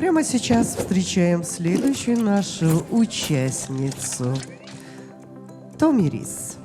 Прямо сейчас встречаем следующую нашу участницу. Томирис.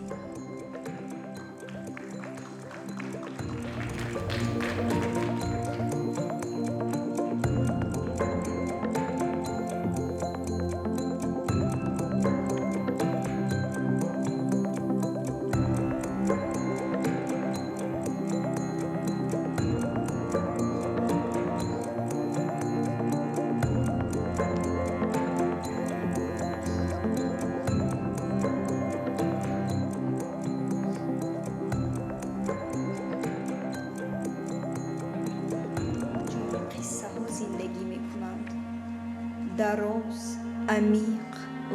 Ҷои қиссаҳо зиндагӣ мекунанд, дароз, амиқ,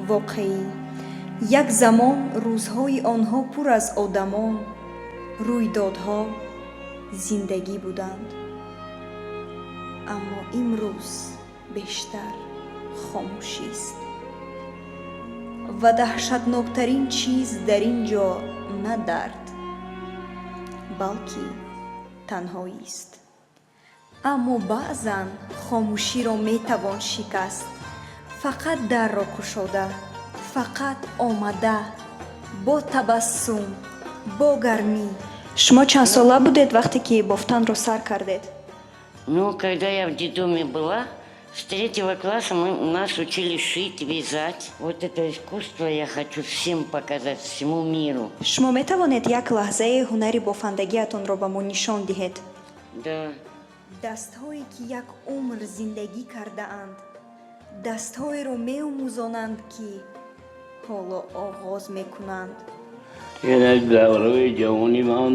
воқеӣ. Як замон рӯзҳои онҳо пур аз одамон, рӯйдодҳо, зиндагӣ буданд, аммо имрӯз бештар хомӯшист ва даҳшатноктарин чиз дар ин ҷо на дард, балки танҳоист. Аммо баъзан хомӯширо метавон шикаст, фақат дарро кушода, фақат омада, бо табассум, бо гармӣ. Шумо чанд сола будед, вақте ки бофтанро сар кардед? Ну, когда я в детдоме была, с третьего класса нас учили шить, вязать. Вот это искусство я хочу всем показать, всему миру. Шумо метавонед як лаҳзаи ҳунари бофандагиатонро ба мо нишон диҳед? Да. Дастҳое, ки як умр зиндагӣ кардаанд, дастҳоеро меомӯзонанд, ки ҳоло оғоз мекунанд. Яъне давраи ҷавони ман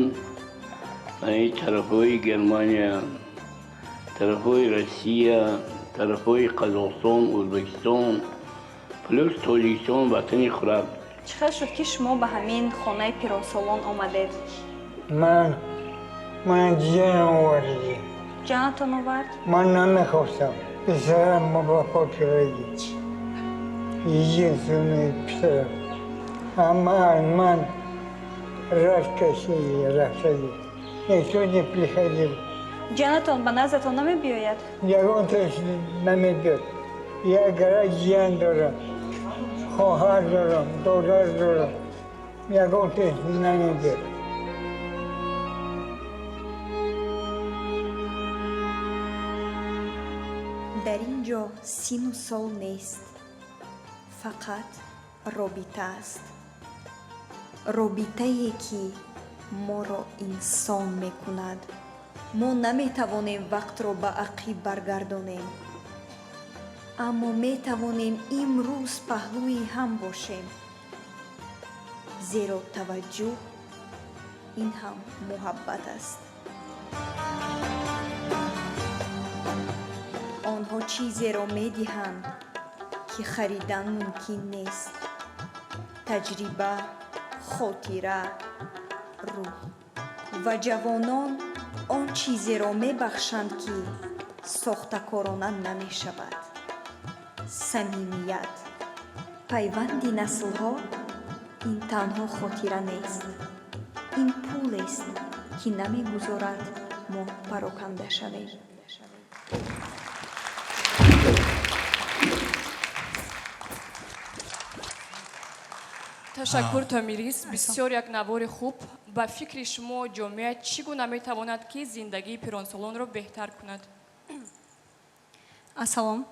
ин тарафҳои Германия, тарафҳои Россия, тарафҳои Қазоқистон, Ӯзбекистон, плюс Тоҷикистон, ватани худам. Чӣ хел шуд, ки шумо ба ҳамин хонаи пиронсолон омадед? Ман ҷиянам овардагӣ. Ҷанатон овард? Ман намехостам. Писарам вафот кардагӣ. Единственный писарам. Амма ман рад кашиди, рафтагӣ. Никто не приходил. Ҷанатон ба наздатон намебиёяд? Ягонташ намебиёд. Як гара ҷиян дорам, хоҳар дорам, додар дорам. Ягонташ намебиёд. Дар ин ҷо сину сол нест, фақат робита аст, робитае, ки моро инсон мекунад. Мо наметавонем вақтро ба ақиб баргардонем, аммо метавонем имрӯз паҳлӯи ҳам бошем, зеро таваҷҷӯҳ ин ҳам муҳаббат аст. Онҳо чизеро медиҳанд, ки харидан мумкин нест: таҷриба, хотира, рӯҳ. Ва ҷавонон он чизеро мебахшанд, ки сохтакорона намешавад: самимият. Пайванди наслҳо ин танҳо хотира нест, ин пулест, ки намегузорад мо пароканда шавем. Ташаккур, Томирис, бисёр як навори хуб. Ба фикри шумо, ҷомеа чӣ гуна метавонад, ки зиндагии пиронсолонро беҳтар кунад? Ассалом.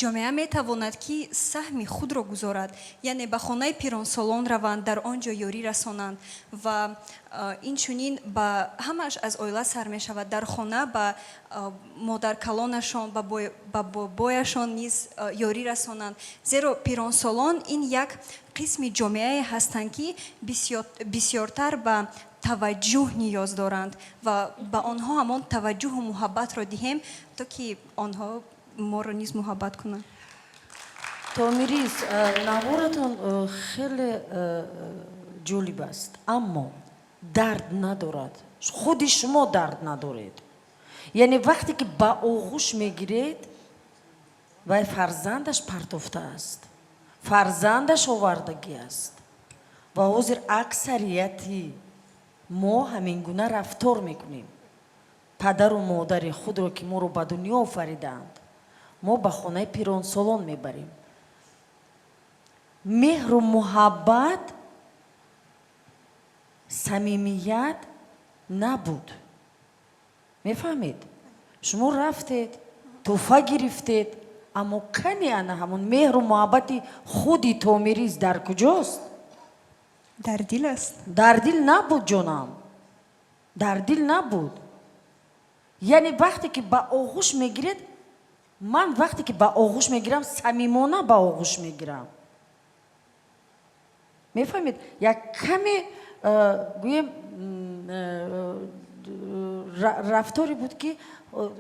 Ҷомеа метавонад, ки саҳми худро гузорад, яъне ба хонаи пиронсолон раванд, дар он ҷо ёрӣ расонанд ва инчунин ба ҳамааш аз оила сар мешавад. Дар хона ба модаркалонашон, ба бобояшон низ ёрӣ расонанд, зеро пиронсолон ин як қисми ҷомеае ҳастанд, ки бисёртар ба таваҷҷӯҳ ниёз доранд ва ба онҳо ҳамон таваҷҷӯҳу муҳаббатро диҳем, то ки онҳо моро низ муҳаббат кунанд. Томирис, наворатон хеле ҷолиб аст, аммо дард надорад. Худи шумо дард надоред. Яъне вақте ки ба оғӯш мегиред, вай фарзандаш партофтааст, фарзандаш овардагӣ аст ва ҳозир аксарияти мо ҳамин гуна рафтор мекунем. Падару модари худро, ки моро ба дунё офаридаанд. Мо ба хонаи пиронсолон мебарем. Меҳру муҳаббат, самимият набуд, мефаҳмед? Шумо рафтед, тӯҳфа гирифтед, аммо кани ана ҳамон меҳру муҳаббати худи Томирис дар куҷост? Дар дил аст. Дар дил набуд, ҷонам, дар дил набуд. Яъне вақте ки ба оғӯш мегиред, ман вақте ки ба оғӯш мегирам, самимона ба оғӯш мегирам, мефаҳмед? Як каме гӯем, рафторе буд, ки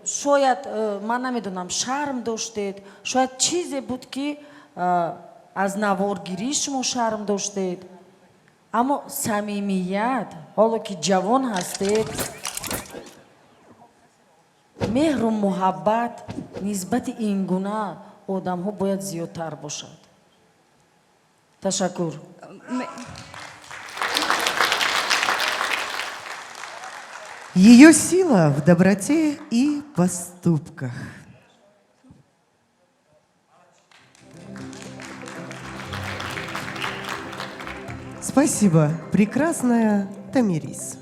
шояд, ман намедонам, шарм доштед, шояд чизе буд, ки аз наворгирии шумо шарм доштед, аммо самимият, ҳоло ки ҷавон ҳастед, меҳру муҳаббат нисбати ин гуна одамҳо бояд зиёдтар бошад. Ташаккур. Ее сила в доброте и поступках. Спасибо, прекрасная Тамирис.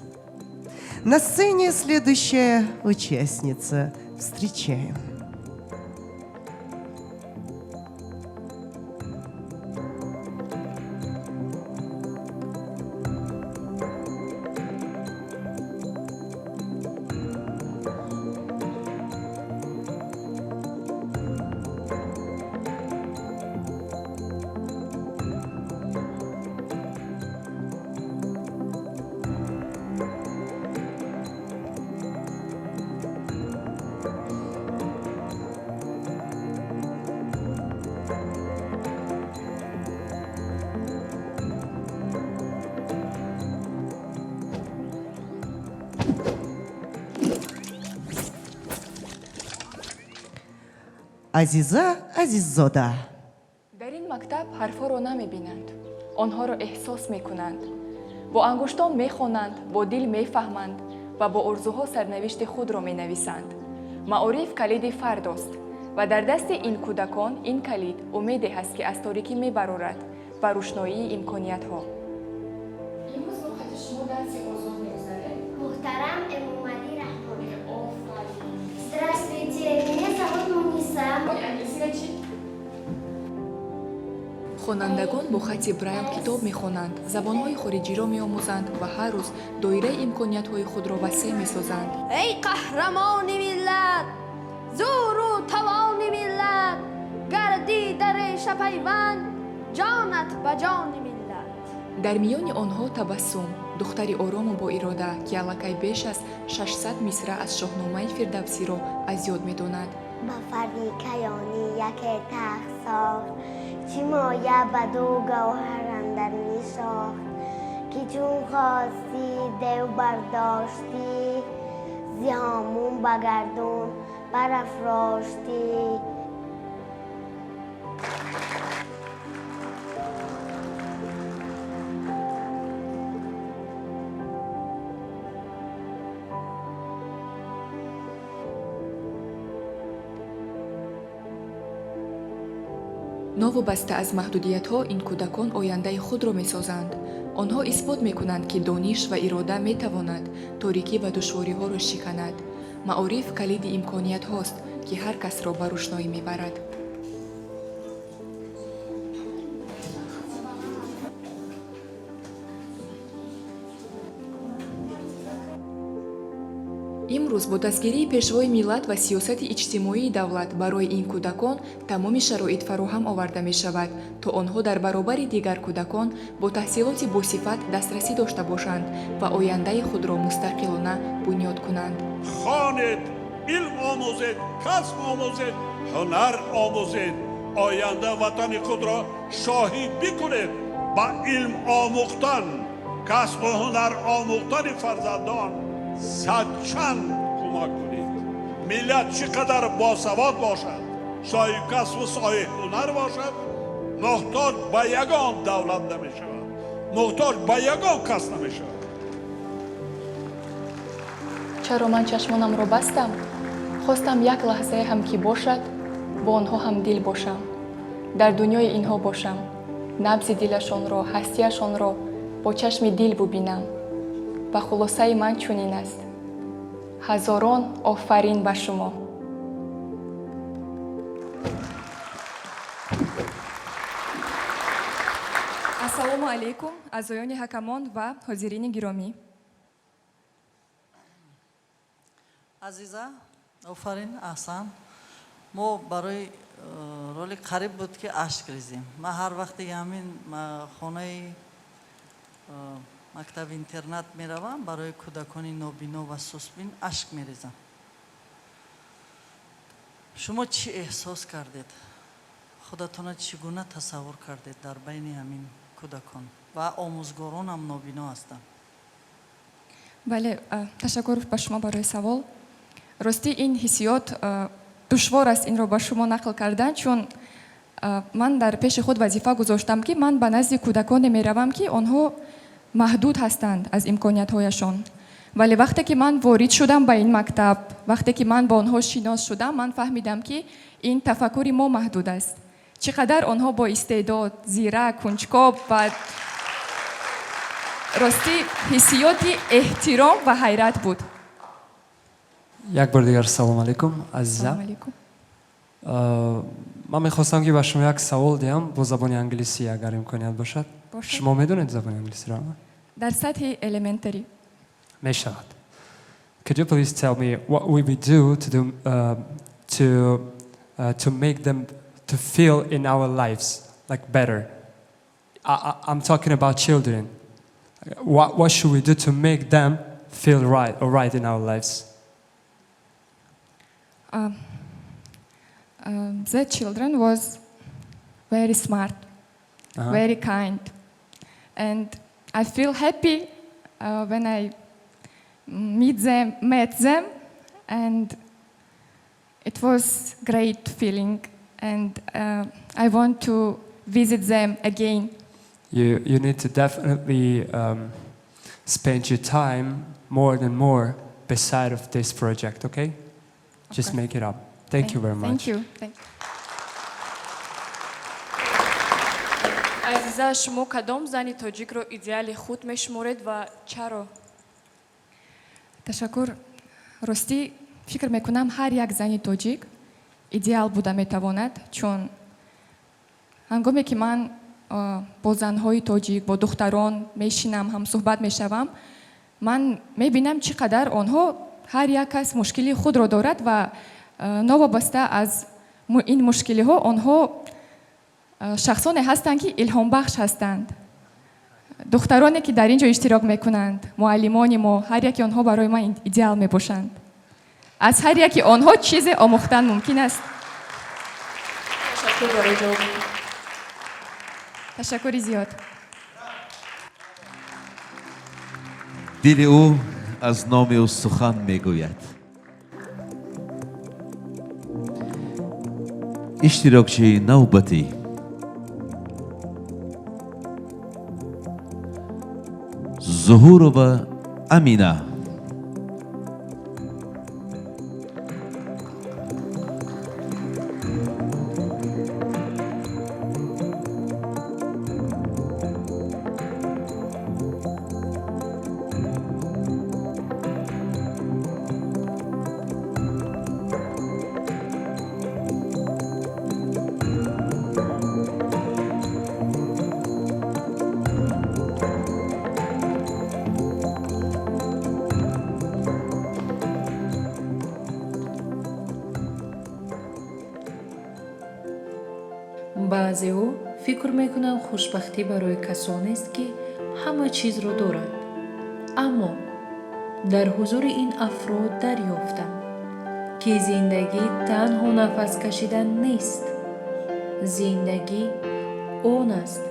На сцене следующая участница. Встречаем. Азиза Азиззода. Дар ин мактаб ҳарфҳоро намебинанд, онҳоро эҳсос мекунанд, бо ангуштон мехонанд, бо дил мефаҳманд ва бо орзуҳо сарнавишти худро менависанд. Маориф калиди фардост ва дар дасти ин кӯдакон ин калид умеде ҳаст, ки аз торикӣ мебарорад ба рӯшноии имкониятҳо. Имрӯз мо қати шумо дарси озод мегузарем. Муҳтарам Эмомалӣ Раҳмон. Здравствуйте, меня зовут Муниса. Англисиро чӣ? Хонандагон бо хати Брайл китоб мехонанд, забонҳои хориҷиро меомӯзанд ва ҳар рӯз доираи имкониятҳои худро васеъ месозанд. Эй қаҳрамони миллат, зӯру тавони миллат, гардӣ дар реша пайванд ҷонат ба ҷони миллат. Дар миёни онҳо Табассум, духтари орому боирода, ки аллакай беш аз 600 мисра аз Шоҳномаи Фирдавсиро аз ёд медонад. Ба фарри каёнӣ яке тахт сохт, чӣ моя баду гавҳар андар нишохт, ки чун хостӣ дев бардоштӣ, зи ҳомун ба гардун барафроштӣ. Новобаста аз маҳдудиятҳо, ин кӯдакон ояндаи худро месозанд. Онҳо исбот мекунанд, ки дониш ва ирода метавонад торикӣ ва душвориҳоро шиканад. Маориф калиди имкониятҳост, ки ҳар касро ба рӯшноӣ мебарад. Имрӯз бо дастгирии Пешвои миллат ва сиёсати иҷтимоии давлат барои ин кӯдакон тамоми шароит фароҳам оварда мешавад, то онҳо дар баробари дигар кӯдакон бо таҳсилоти босифат дастрасӣ дошта бошанд ва ояндаи худро мустақилона бунёд кунанд. Хонед, илм омӯзед, касб омӯзед, ҳунар омӯзед, оянда ватани худро шоҳӣ бикунед. Ба илм омӯхтан, касбу ҳунар омӯхтани фарзандон садчанд кӯмак кунед. Миллат чӣ қадар босавод бошад, соҳиби касбу соҳиби ҳунар бошад, муҳтоҷ ба ягон давлат намешавад, муҳтоҷ ба ягон кас намешавад. Чаро ман чашмонамро бастам? Хостам як лаҳзае ҳам ки бошад, Бо онҳо ҳамдил бошам, дар дунёи инҳо бошам, набзи дилашонро, ҳастиашонро бо чашми дил бубинам. Ва хулосаи ман чунин аст: ҳазорон офарин ба шумо. Ассалому алайкум, аъзоёни ҳакамон ва ҳозирини гиромӣ. Азиза, офарин, аҳсан. Мо барои роли қариб буд, ки ашк резем. Ман ҳар вақте ҳамин хонаи мактаби интернат меравам барои кӯдакони нобино ва сустбин, ашк мерезам. Шумо чӣ эҳсос кардед? Худатона чӣ гуна тасаввур кардед дар байни ҳамин кӯдакон? Ва омӯзгоронам нобино ҳастанд. Бале, ташаккур ба шумо барои савол. Ростӣ, ин ҳиссиёт душвор аст инро ба шумо нақл кардан, чун ман дар пеши худ вазифа гузоштам, ки ман ба назди кӯдаконе меравам, ки онҳо маҳдуд ҳастанд аз имкониятҳояшон. Вале вақте ки ман ворид шудам ба ин мактаб, вақте ки ман бо онҳо шинос шудам, ман фаҳмидам, ки ин тафаккури мо маҳдуд аст. Чӣ қадар онҳо бо истеъдод, зирак, кунҷков ва ростӣ ҳиссиёти эҳтиром ва ҳайрат буд. Як бор дигар салом алейкум, Азиза. Салом алейкум. Ман мехостам, ки ба шумо як савол диҳам бо забони англисӣ, агар имконият бошад. Бошад. Шумо медонед забони англисиро? Дар сатҳи elementary. Мешавад. Could you please tell me what we would do to do, to make them to feel in our lives like better? I'm talking about children. What should we do to make them feel right or right in our lives? The children was very smart, very kind, and I feel happy when I met them, and it was great feeling, and I want to visit them again. You need to definitely spend your time more and more beside of this project, okay? Just make it up. Thank you very much. Thank you. Thank you. Азиза, шумо кадом зани тоҷикро идеали худ мешуморед ва чаро? Ташаккур. Ростӣ, фикр мекунам, ҳар як зани тоҷик идеал буда метавонад, чун ҳангоме ки ман бо занҳои тоҷик, бо духтарон мешинам, ҳамсӯҳбат мешавам, ман мебинам, чӣ қадар онҳо ҳар як кас мушкили худро дорад ва новобаста аз ин мушкилиҳо онҳо шахсоне ҳастанд, ки илҳомбахш ҳастанд. Духтароне, ки дар ин ҷо иштирок мекунанд, муаллимони мо, ҳар яки онҳо барои ман идеал мебошанд. Аз ҳар яки онҳо чизе омӯхтан мумкин аст. Ташаккур барои ҷавоб. Ташаккури зиёд. Дили ӯ аз номи ӯ сухан мегӯяд. Иштирокчии навбатӣ Зуҳурова Амина. Баъзеҳо фикр мекунанд, хушбахтӣ барои касонест, ки ҳама чизро доранд, аммо дар ҳузури ин афрод дарёфтам, ки зиндагӣ танҳо нафас кашидан нест. Зиндагӣ он аст,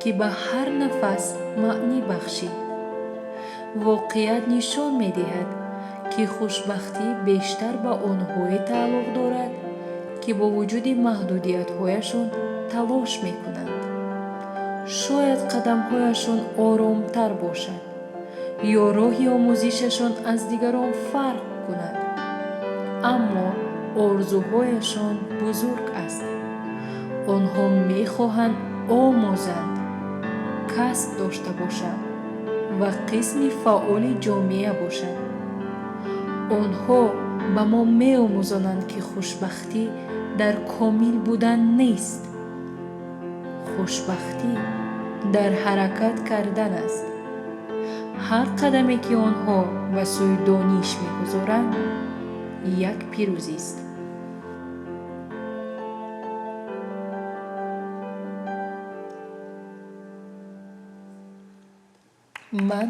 ки ба ҳар нафас маънӣ бахшӣ. Воқеият нишон медиҳад, ки хушбахтӣ бештар ба онҳое тааллуқ дорад, ки бо вуҷуди маҳдудиятҳояшон талош мекунанд. Шояд қадамҳояшон оромтар бошад ё роҳи омӯзишашон аз дигарон фарқ кунад, аммо Орзуҳояшон бузург аст. Онҳо мехоҳанд омӯзанд, касб дошта бошанд ва қисми фаъоли ҷомеа бошанд. Онҳо ба мо меомӯзонанд, ки хушбахтӣ дар комил будан нест. Хушбахтӣ дар ҳаракат кардан аст. Ҳар қадаме, ки онҳо ба сӯи дониш мегузоранд, як пирӯзист. Ман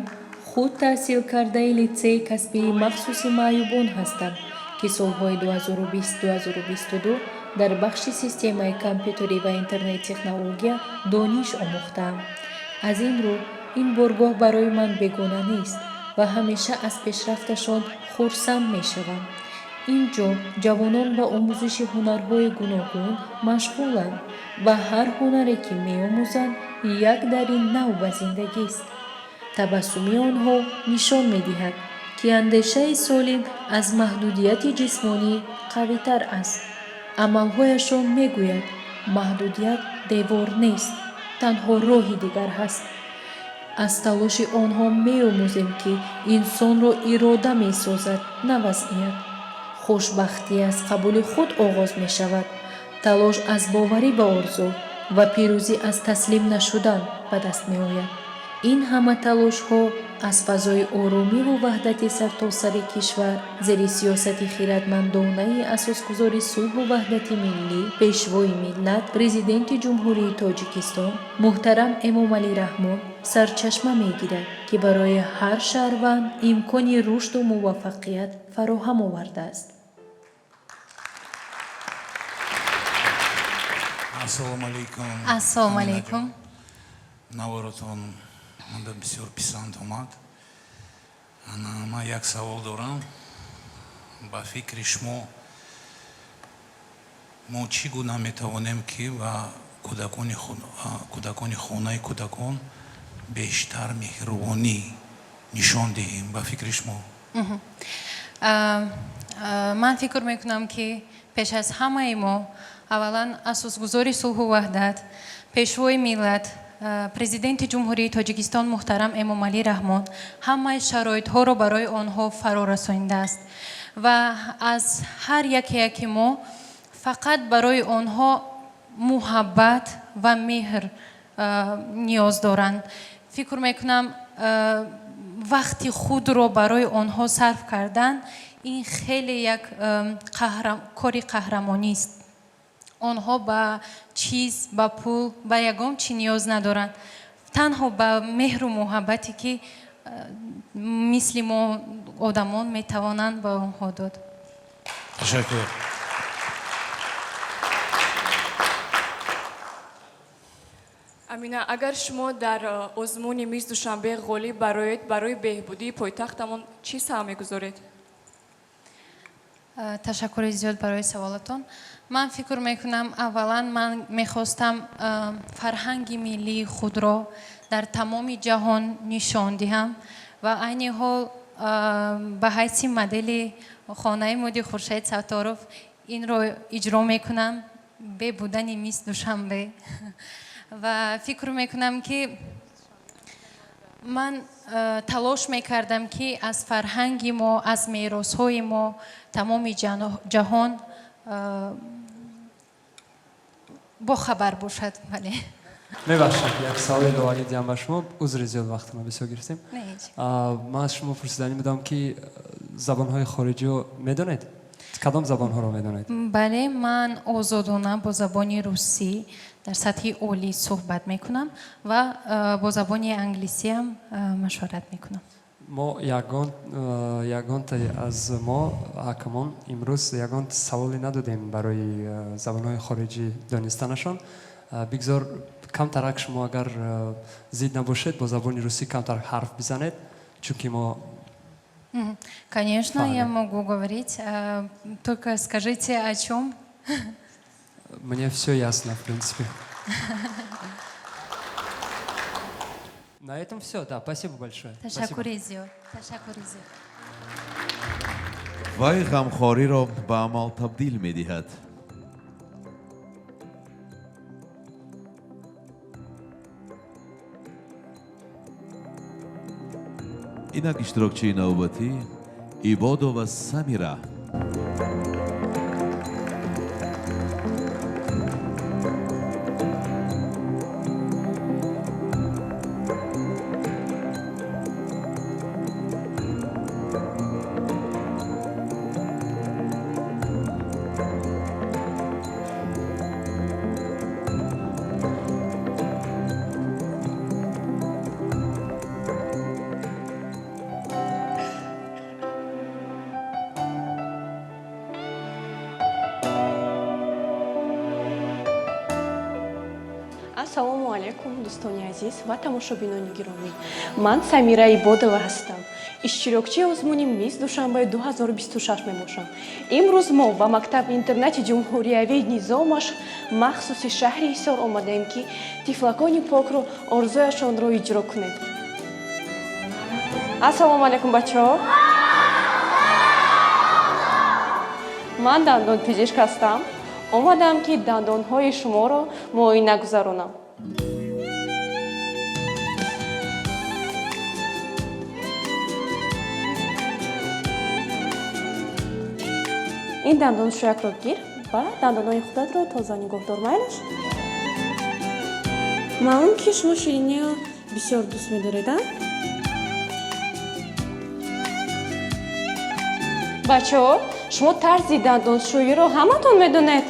худ таҳсилкардаи литсейи касбии махсуси маъюбон ҳастам, ки солҳои 2020-2022 дар бахши системаи компютерӣ ва интернет-технология дониш омӯхтаам. Аз ин рӯ ин боргоҳ барои ман бегона нест ва ҳамеша аз пешрафташон хурсанд мешавам. Ин ҷо ҷавонон ба омӯзиши ҳунарҳои гуногун машғуланд ва ҳар ҳунаре, ки меомӯзанд, як дари нав ба зиндагист. Табассуми онҳо нишон медиҳад, ки андешаи солим аз маҳдудияти ҷисмонӣ қавитар аст. Амалҳояшон мегӯяд: маҳдудият девор нест, танҳо роҳи дигар ҳаст. Аз талоши онҳо меомӯзем, ки инсонро ирода месозад, на вазъият. Хушбахтӣ аз қабули худ оғоз мешавад, талош аз боварӣ ба орзу ва пирӯзӣ аз таслим нашудан ба даст меояд. Ин ҳама талошҳо аз фазои оромиву ваҳдати сартосари кишвар зери сиёсати хирадмандонаи асосгузори сулҳу ваҳдати миллӣ, Пешвои миллат, Президенти Ҷумҳурии Тоҷикистон муҳтарам Эмомалӣ Раҳмон сарчашма мегирад, ки барои ҳар шаҳрванд имкони рушду муваффақият фароҳам овардааст. Ассалому алайкум. Ассалому алайкум. Наворотон манда бисёр писанд омад. Ман як савол дорам. Ба фикри шумо, мо чӣ гуна метавонем, ки ба кӯдакони хонаи кӯдакон бештар меҳрубонӣ нишон диҳем, ба фикри шумо? Ман фикр мекунам, ки пеш аз ҳамаи мо аввалан асосгузори сулҳу ваҳдат, Пешвои миллат, Президенти Ҷумҳурии Тоҷикистон муҳтарам Эмомалӣ Раҳмон ҳамаи шароитҳоро барои онҳо фаро расонидааст ва аз ҳар яке яке мо фақат барои онҳо муҳаббат ва меҳр ниёз доранд. Фикр мекунам, вақти худро барои онҳо сарф кардан ин хеле як кори қаҳрамонист. Онҳо ба чиз, ба пул, ба ягон чӣ ниёз надоранд, танҳо ба меҳру муҳаббате, ки мисли мо одамон метавонанд ба онҳо дод. Ташаккур. Амина, агар шумо дар озмуни Мисс Душанбе ғолиб бароед, барои беҳбудии пойтахтамон чӣ саҳм мегузоред? Ташаккури зиёд барои саволатон. Ман фикр мекунам, аввалан ман мехостам фарҳанги миллии худро дар тамоми ҷаҳон нишон диҳам ва айни ҳол ба ҳайси модели хонаи муди Хуршед Сатторов инро иҷро мекунам бе будани Мисс Душанбе. Ва фикр мекунам, ки ман талош мекардам, ки аз фарҳанги мо, аз меросҳои мо тамоми ҷаҳон бохабар бошад. Бале. Мебахшед, як саволи иловагӣ диҳам ба шумо. Узри зиёд, вақтро бисёр гирифтем. Не, ҳеҷ. Ман аз шумо пурсиданӣ будам, ки забонҳои хориҷиро медонед? Кадом забонҳоро медонед? Бале, ман озодона бо забони русӣ дар сатҳи олӣ суҳбат мекунам ва бо забони англисиам машварат мекунам. Мо ягонтае аз мо ҳакамон имрӯз ягон саволе надодем барои забонҳои хориҷӣ донистанашон. Бигзор камтарак шумо, агар зид набошед, бо забони русӣ камтар ҳарф бизанед, чунки мо Конечно, я фаҳмем. Могу говорить. Только скажите, о чем? Мне все ясно, в принципе. На этом все, да, спасибо большое. Спасибо. Ташаккури зиёд. Ташаккури зиёд. Вай ғамхориро ба амал табдил медиҳад. Инак иштирокчии навбатӣ Ибодова Самира. Ассалому алайкум, дӯстони азиз ва тамошобинони гиромӣ. Ман Самира Ибодова ҳастам, иштирокчии озмуни Мисс Душанбе 2026 мебошам. Имрӯз мо ба мактаби интернати ҷумҳуриявии низомаш махсуси шаҳри Ҳисор омадаем, ки тифлакони покро орзуяшонро иҷро кунем. Ассалому алайкум, бачаҳо. Ман дандонпизишк ҳастам, омадам, ки дандонҳои шуморо муоина гузаронам. Ин дандоншӯякро гир ва дандонҳои худатро тоза нигоҳ дор, майлаш? Маълум, ки шумо шириниро бисёр дӯст медоред, а? Бачаҳо, шумо тарзи дандоншӯиро ҳаматон медонед?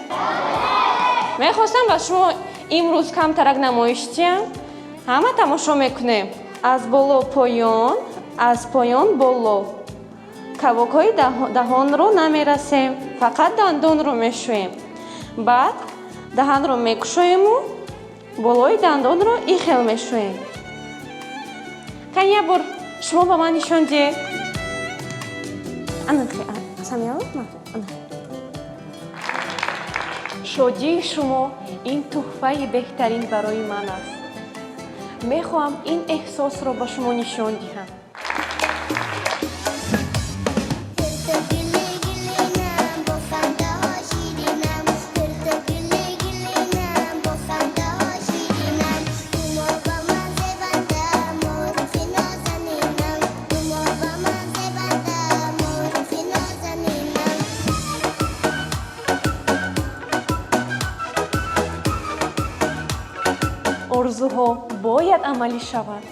Мехостам ба шумо имрӯз камтарак намоиш диҳам. Ҳама тамошо мекунем. Аз боло поён, аз поён боло. Кавокҳои даҳонро намерасем, фақат дандонро мешӯем. Баъд даҳанро мекушоему болои дандонро ихел мешӯем. Кани, як бор шумо ба ман нишон диҳед. Ана. Шодии шумо ин тӯҳфаи беҳтарин барои ман аст. Мехоҳам ин эҳсосро ба шумо нишон диҳам. Орзуҳо бояд амалӣ шаванд.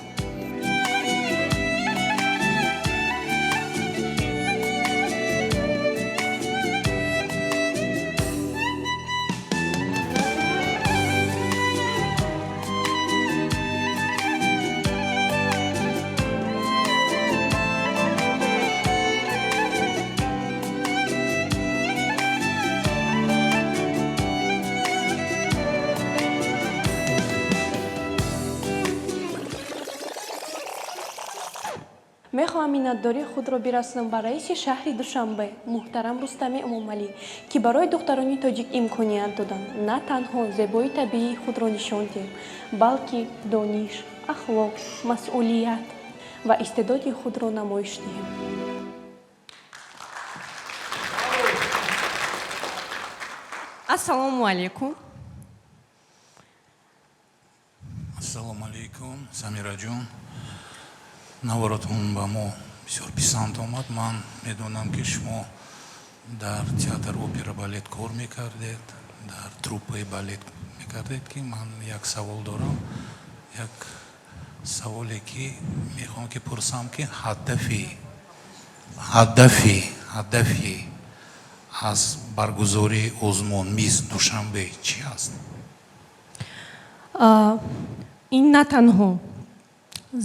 Мехоҳам миннатдории худро бирасонам ба раиси шаҳри Душанбе муҳтарам Рустами Эмомалӣ, ки барои духтарони тоҷик имконият доданд на танҳо зебои табиии худро нишон диҳем, балки дониш, ахлоқ, масъулият ва истеъдоди худро намоиш диҳем. Ассалому алайкум. Ассалому алайкум, Самираҷон. Наворотон ба мо бисёр писанд омад. Ман медонам, ки шумо дар театр опера балет кор мекардед, дар труппаи балет мекардед, ки ман як савол дорам, як саволе, ки мехоҳам ки пурсам, ки ҳадафи аз баргузории озмун Мисс Душанбе чӣ аст? Ин на танҳо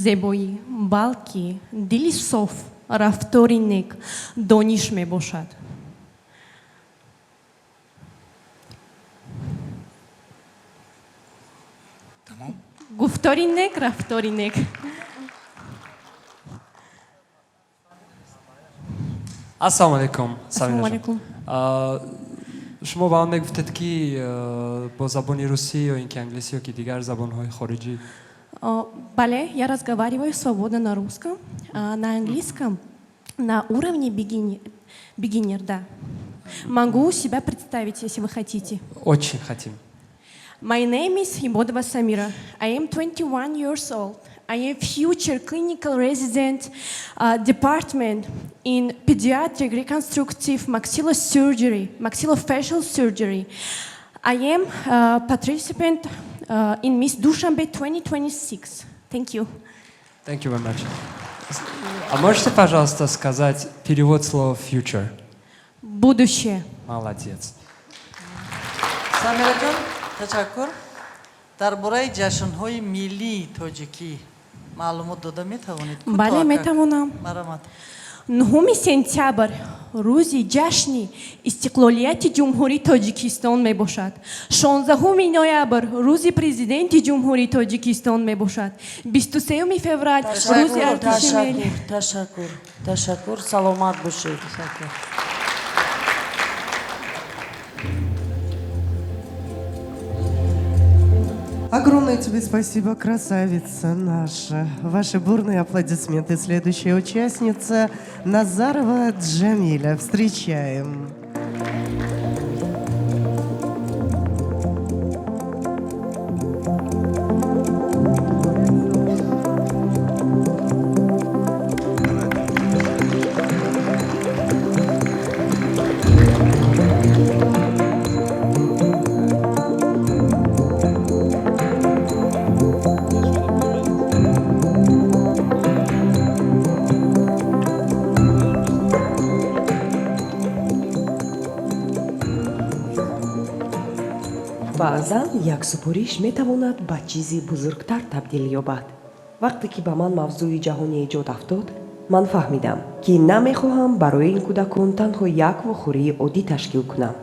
зебоӣ, балки дили соф, рафтори нек, дониш мебошад. Тамом. Гуфтори нек, рафтори нек. Ассалому алайкум. Ассалому алайкум. Шумо ба ман мегуфтед, ки бо забони русӣ ё ин ки англисӣ ё ки дигар забонҳои хориҷӣ. Бале, я разговариваю свободно на русском, на английском. На уровне beginner, да. Могу себя представить, если вы хотите. Очень хотим. My name is Ibodova Samira. I am 21 years old. I am future clinical resident department in pediatric reconstructive maxillosurgery, maxillofacial surgery. I am a participant in Miss Dushanbe 2026. Thank you. Thank you very much. А можете, пожалуйста, сказать перевод слова future? Будущее. Молодец. Самираҷон, ташаккур. Дар бораи ҷашнҳои миллии тоҷикӣ маълумот дода метавонед? Бале, метавонам. Марҳамат. 9 сентябр рӯзи ҷашни истиқлолияти Ҷумҳурии Тоҷикистон мебошад. 16 ноябр рӯзи Президенти Ҷумҳурии Тоҷикистон мебошад. 23 феврал рӯзи артиши миллӣ. Ташаккур, ташаккур, саломат бошед. Ташаккур. Огромное тебе спасибо, красавица наша. Ваши бурные аплодисменты. Следующая участница Назарова Джамиля. Встречаем. Баъзан як супориш метавонад ба чизи бузургтар табдил ёбад. Вақте ки ба ман мавзӯи ҷаҳони эҷод афтод, ман фаҳмидам, ки намехоҳам барои ин кӯдакон танҳо як вохӯрии оддӣ ташкил кунам.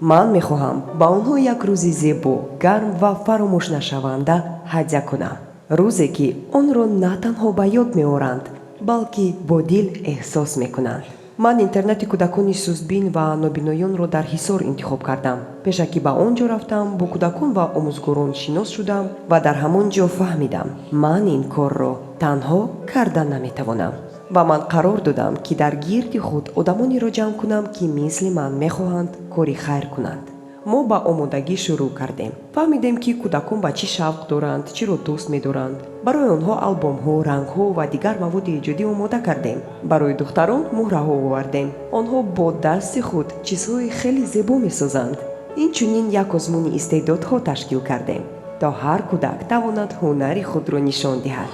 Ман мехоҳам ба онҳо як рӯзи зебо, гарм ва фаромӯшнашаванда ҳадя кунам, рӯзе, ки онро на танҳо ба ёд меоранд, балки бо дил эҳсос мекунанд. Ман интернати кӯдакони сустбин ва нобиноёнро дар Ҳисор интихоб кардам. Пешакӣ ба он ҷо рафтам, бо кӯдакон ва омӯзгорон шинос шудам ва дар ҳамон ҷо фаҳмидам, ман ин корро танҳо карда наметавонам. Ва ман қарор додам, ки дар гирди худ одамонеро ҷамъ кунам, ки мисли ман мехоҳанд кори хайр кунанд. Мо ба омодагӣ шурӯъ кардем. Фаҳмидем, ки кӯдакон ба чӣ шавқ доранд, чиро дӯст медоранд. Барои онҳо албомҳо, рангҳо ва дигар маводи эҷодӣ омода кардем. Барои духтарон муҳраҳо овардем. Онҳо бо дасти худ чизҳои хеле зебо месозанд. Инчунин як озмуни истеъдодҳо ташкил кардем, то ҳар кӯдак тавонад ҳунари худро нишон диҳад.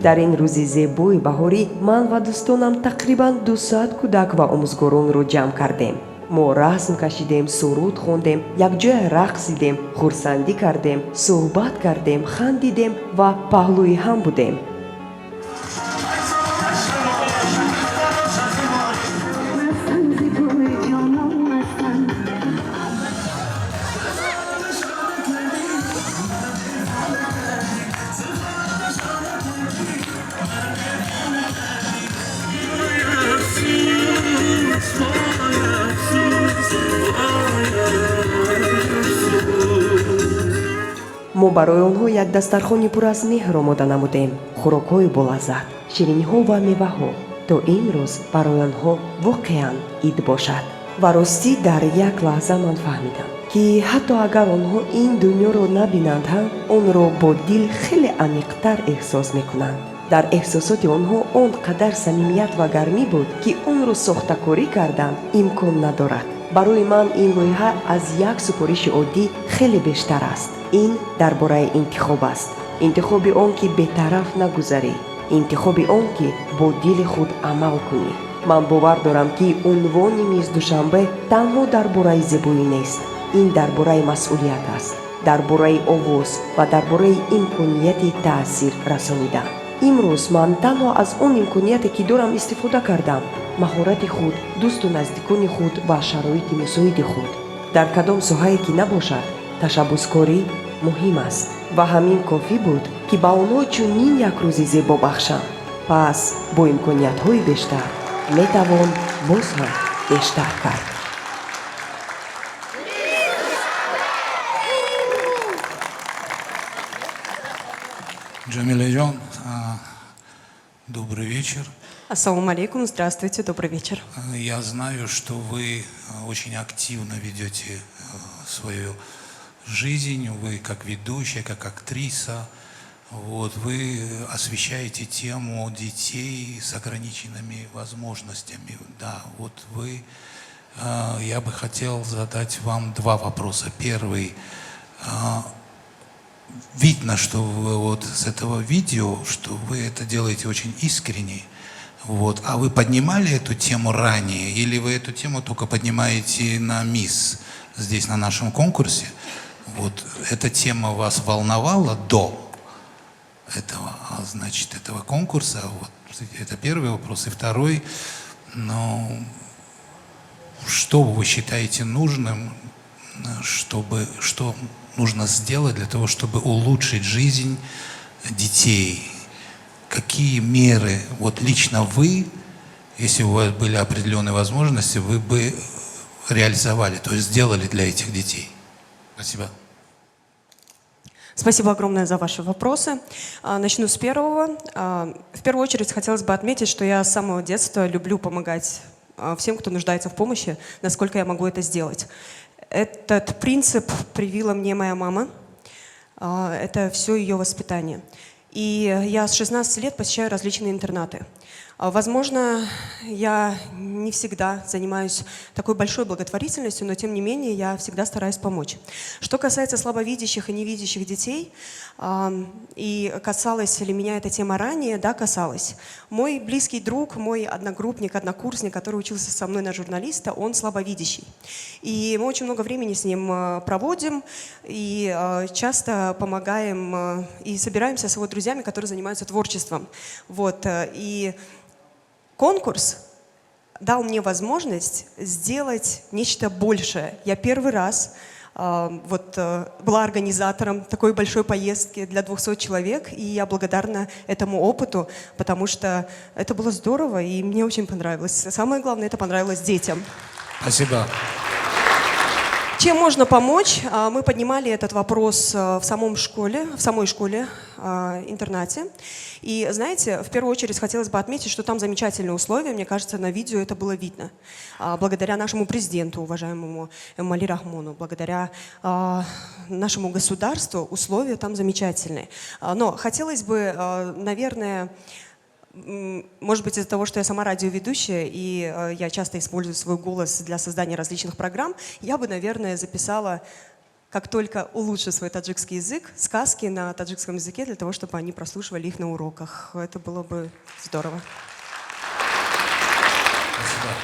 Дар ин рӯзи зебои баҳорӣ ман ва дӯстонам тақрибан 200 кӯдак ва омӯзгоронро ҷамъ кардем. Мо расм кашидем, суруд хондем, якҷоя рақсидем, хурсандӣ кардем, суҳбат кардем, хандидем ва паҳлӯи ҳам будем. Мо барои онҳо як дастархони пур аз меҳр омода намудем, хӯрокҳои болаззат, шириниҳо ва меваҳо, то ин рӯз барои онҳо воқеан ид бошад. Ва ростӣ, дар як лаҳза ман фаҳмидам, ки ҳатто агар онҳо ин дунёро набинанд ҳам, онро бо дил хеле амиқтар эҳсос мекунанд. Дар эҳсосоти онҳо он қадар самимият ва гармӣ буд, ки онро сохтакорӣ кардан имкон надорад. Барои ман ин лоиҳа аз як супориши оддӣ хеле бештар аст. Ин дар бораи интихоб аст, интихоби он, ки бетараф нагузарӣ, интихоби он, ки бо дили худ амал кунӣ. Ман бовар дорам, ки унвони Мисс Душанбе танҳо дар бораи зебоӣ нест. Ин дар бораи масъулият аст, дар бораи овоз ва дар бораи имконияти таъсир расонидан. Имрӯз ман танҳо аз он имконияте, ки дорам, истифода кардам: маҳорати худ, дӯсту наздикони худ ва шароити мусоиди худ. Дар кадом соҳае ки набошад, ташаббускорӣ муҳим аст ва ҳамин кофӣ буд, ки ба онҳо чунин як рӯзи зебо бахшам. Пас бо имкониятҳои бештар метавон боз ҳам бештар кард. Джамиляджон, добрый вечер. Ассаламу алейкум, здравствуйте, добрый вечер. Я знаю, что вы очень активно ведете свою жизнь, вы как ведущая, как актриса, вот, вы освещаете тему детей с ограниченными возможностями. Да, вот вы, я бы хотел задать вам два вопроса. Первый. Видно, что вы вот с этого видео, что вы это делаете очень искренне. Вот. А вы поднимали эту тему ранее или вы эту тему только поднимаете на мисс здесь, на нашем конкурсе? Вот эта тема вас волновала до этого, значит, этого конкурса? Вот, это первый вопрос. И второй, ну, что вы считаете нужным, чтобы, что нужно сделать для того, чтобы улучшить жизнь детей? Какие меры, вот лично вы, если у вас были определенные возможности, вы бы реализовали, то есть сделали для этих детей? Спасибо. Спасибо огромное за ваши вопросы. Начну с первого. В первую очередь хотелось бы отметить, что я с самого детства люблю помогать всем, кто нуждается в помощи, насколько я могу это сделать. Этот принцип привила мне моя мама. Это все ее воспитание. И я с 16 лет посещаю различные интернаты. Возможно, я не всегда занимаюсь такой большой благотворительностью, но тем не менее я всегда стараюсь помочь. Что касается слабовидящих и невидящих детей, и касалась ли меня эта тема ранее, да, касалась. Мой близкий друг, мой одногруппник, однокурсник, который учился со мной на журналиста, он слабовидящий. И мы очень много времени с ним проводим и часто помогаем и собираемся с его друзьями, которые занимаются творчеством. Вот, и конкурс дал мне возможность сделать нечто большее. Я первый раз вот, была организатором такой большой поездки для 200 человек, и я благодарна этому опыту, потому что это было здорово, и мне очень понравилось. Самое главное, это понравилось детям. Спасибо. Чем можно помочь? Мы поднимали этот вопрос в самой школе, интернате. И знаете, в первую очередь хотелось бы отметить, что там замечательные условия. Мне кажется, на видео это было видно. Благодаря нашему президенту, уважаемому Эмомали Рахмону, благодаря нашему государству условия там замечательные. Но хотелось бы, наверное, может быть, из-за того, что я сама радиоведущая, и я часто использую свой голос для создания различных программ, я бы, наверное, записала, как только улучшу свой таджикский язык, сказки на таджикском языке для того, чтобы они прослушивали их на уроках. Это было бы здорово. Спасибо.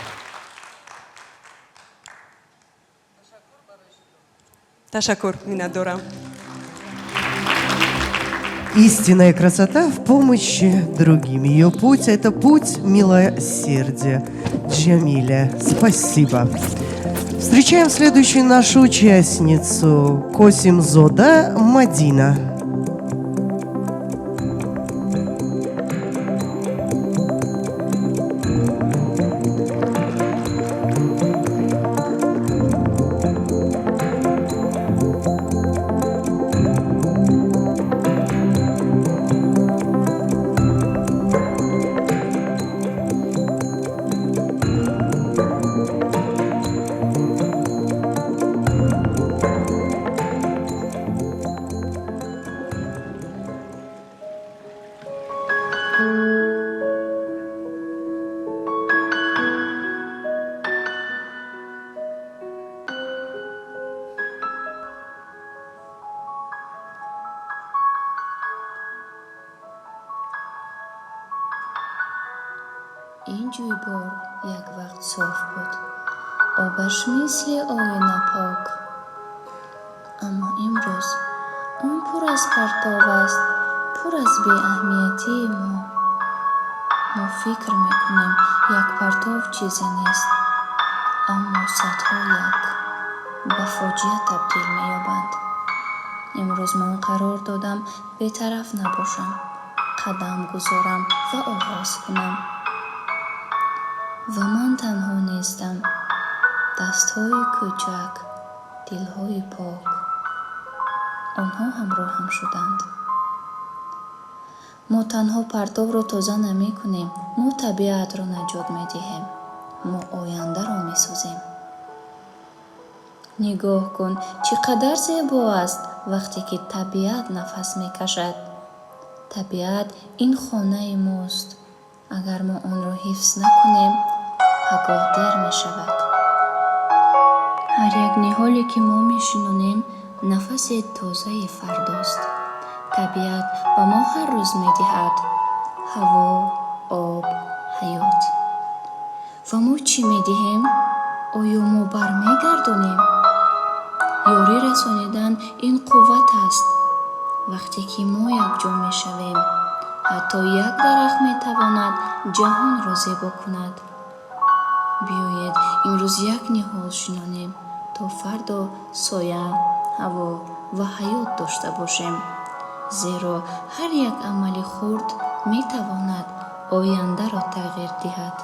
Ташаккур, миннатдорам. Истинная красота в помощи другим. Ее путь – это путь милосердия. Джамиля, спасибо. Встречаем следующую нашу участницу Косимзода Мадина. Ин ҷӯйбор як вақт соф буд, обаш мисли оина пок. Аммо имрӯз он пур аз партов аст, пур аз беаҳамиятии мо. Мо фикр мекунем, як партов чизе нест, аммо садҳо як ба фоҷиа табдил меёбанд. Имрӯз ман қарор додам бетараф набошам, қадам гузорам ва оғоз кунам. Ва ман танҳо нестам. Дастҳои кӯчак, дилҳои пок. Онҳо ҳамроҳам шуданд. Мо танҳо партовро тоза намекунем, мо табиатро наҷот медиҳем, мо ояндаро месозем. Нигоҳ кун, чӣ қадар зебо аст, вақте ки табиат нафас мекашад. Табиат ин хонаи мост. Агар мо онро ҳифз накунем, пагоҳ дер мешавад. Ҳар як ниҳоле, ки мо мешинонем, нафаси тозаи фардост. Табиат ба мо ҳар рӯз медиҳад ҳаво, об, ҳаёт. Ва мо чӣ медиҳем? Оё мо бармегардонем? Ёрӣ расонидан ин қувват аст. Вақте ки мо якҷо мешавем, ҳатто як дарахт метавонад ҷаҳонро зебо кунад. Биёед имрӯз як ниҳол шинонем, то фардо соя, ҳаво ва ҳаёт дошта бошем. Зеро ҳар як амали хурд метавонад ояндаро тағйир диҳад.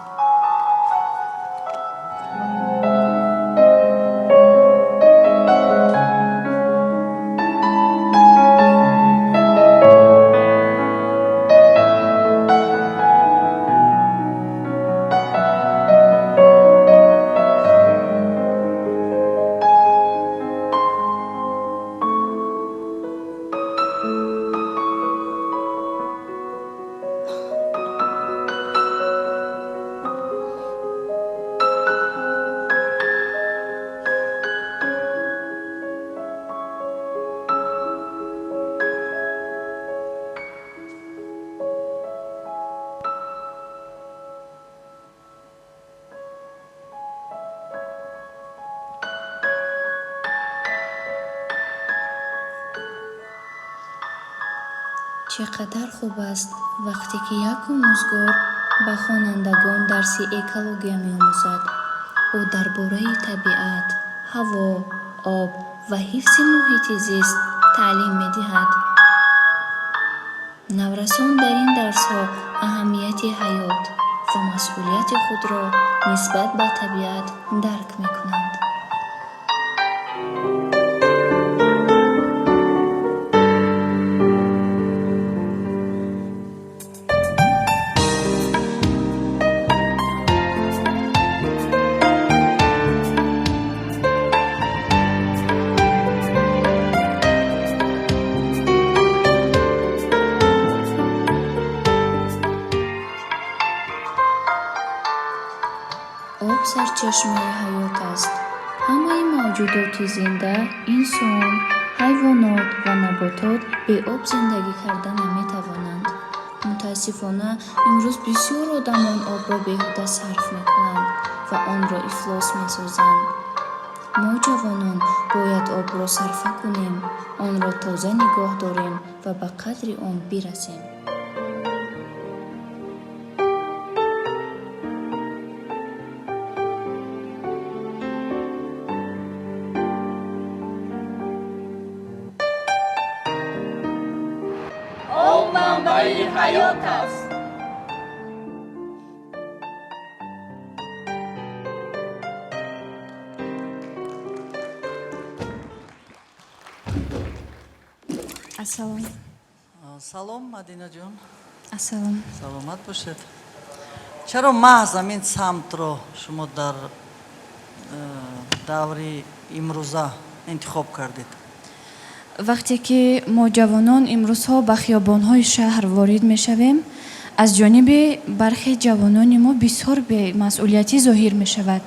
Чӣ қадар хуб аст, вақте ки як омӯзгор ба хонандагон дарси экология меомӯзад. Ӯ дар бораи табиат, ҳаво, об ва ҳифзи муҳити зист таълим медиҳад. Наврасон дар ин дарсҳо аҳамияти ҳаёт ва масъулияти худро нисбат ба табиат дарк мекунанд. Об сарчашмаи ҳаёт аст. Ҳамаи мавҷудоти зинда, инсон, ҳайвонот ва наботот бе об зиндагӣ карда наметавонанд. Мутаассифона, имрӯз бисёр одамон обро беҳуда сарф мекунанд ва онро ифлос месозанд. Мо, ҷавонон, бояд обро сарфа кунем, онро тоза нигоҳ дорем ва ба қадри он бирасем. Об манбаи ҳаёт аст. Ассалом. Салом, Мадинаҷон. Ассалом. Саломат бошед. Чаро маҳз ҳамин самтро шумо дар даври имрӯза интихоб кардед? Вақте ки мо, ҷавонон, имрӯзҳо ба хиёбонҳои шаҳр ворид мешавем, аз ҷониби бархе ҷавонони мо бисёр бемасъулиятӣ зоҳир мешавад,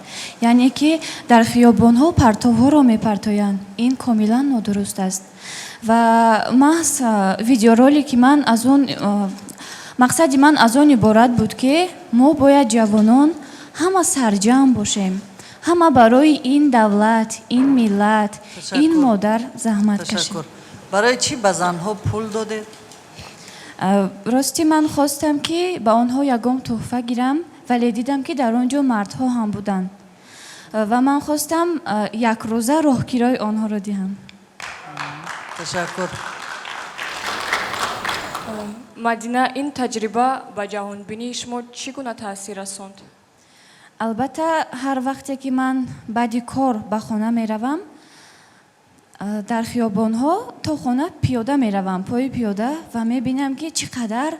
яъне ки дар хиёбонҳо партовҳоро мепартоянд. Ин комилан нодуруст аст ва маҳз видеоролики ман аз он, мақсади ман аз он иборат буд, ки мо бояд, ҷавонон, ҳама сарҷамъ бошем, ҳама барои ин давлат, ин миллат, ин модар заҳмат кашем. Ташаккур. Барои чӣ ба занҳо пул додед? Рости, ман хостам, ки ба онҳо ягон тӯҳфа гирам, вале дидам, ки дар он ҷо мардҳо ҳам буданд ва ман хостам якрӯза роҳкирои онҳоро диҳам. Ташаккур. Мадина, ин таҷриба ба ҷаҳонбинии шумо чӣ гуна таъсир расонд? Албатта, ҳар вақте ки ман баъди кор ба хона меравам, Дар хиёбонҳо то хона пиёда меравам, пои пиёда, ва мебинам, ки чӣ қадар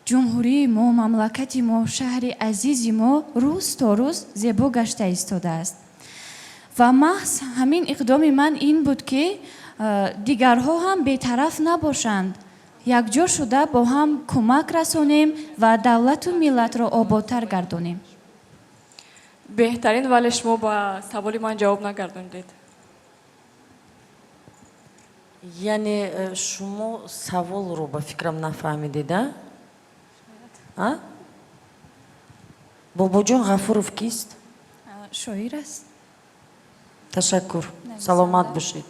ҷумҳурии мо, мамлакати мо, шаҳри азизи мо рӯз то рӯз зебо гашта истодааст. Ва маҳз ҳамин иқдоми ман ин буд, ки дигарҳо ҳам бетараф набошанд, якҷо шуда бо ҳам кӯмак расонем ва давлату миллатро ободтар гардонем. Беҳтарин, вале шумо ба саволи ман ҷавоб нагардондед. Яъне шумо саволро, ба фикрам, нафаҳмидед, а? Бобоҷон Ғафуров кист? Шоир аст. Ташаккур, саломат бошед.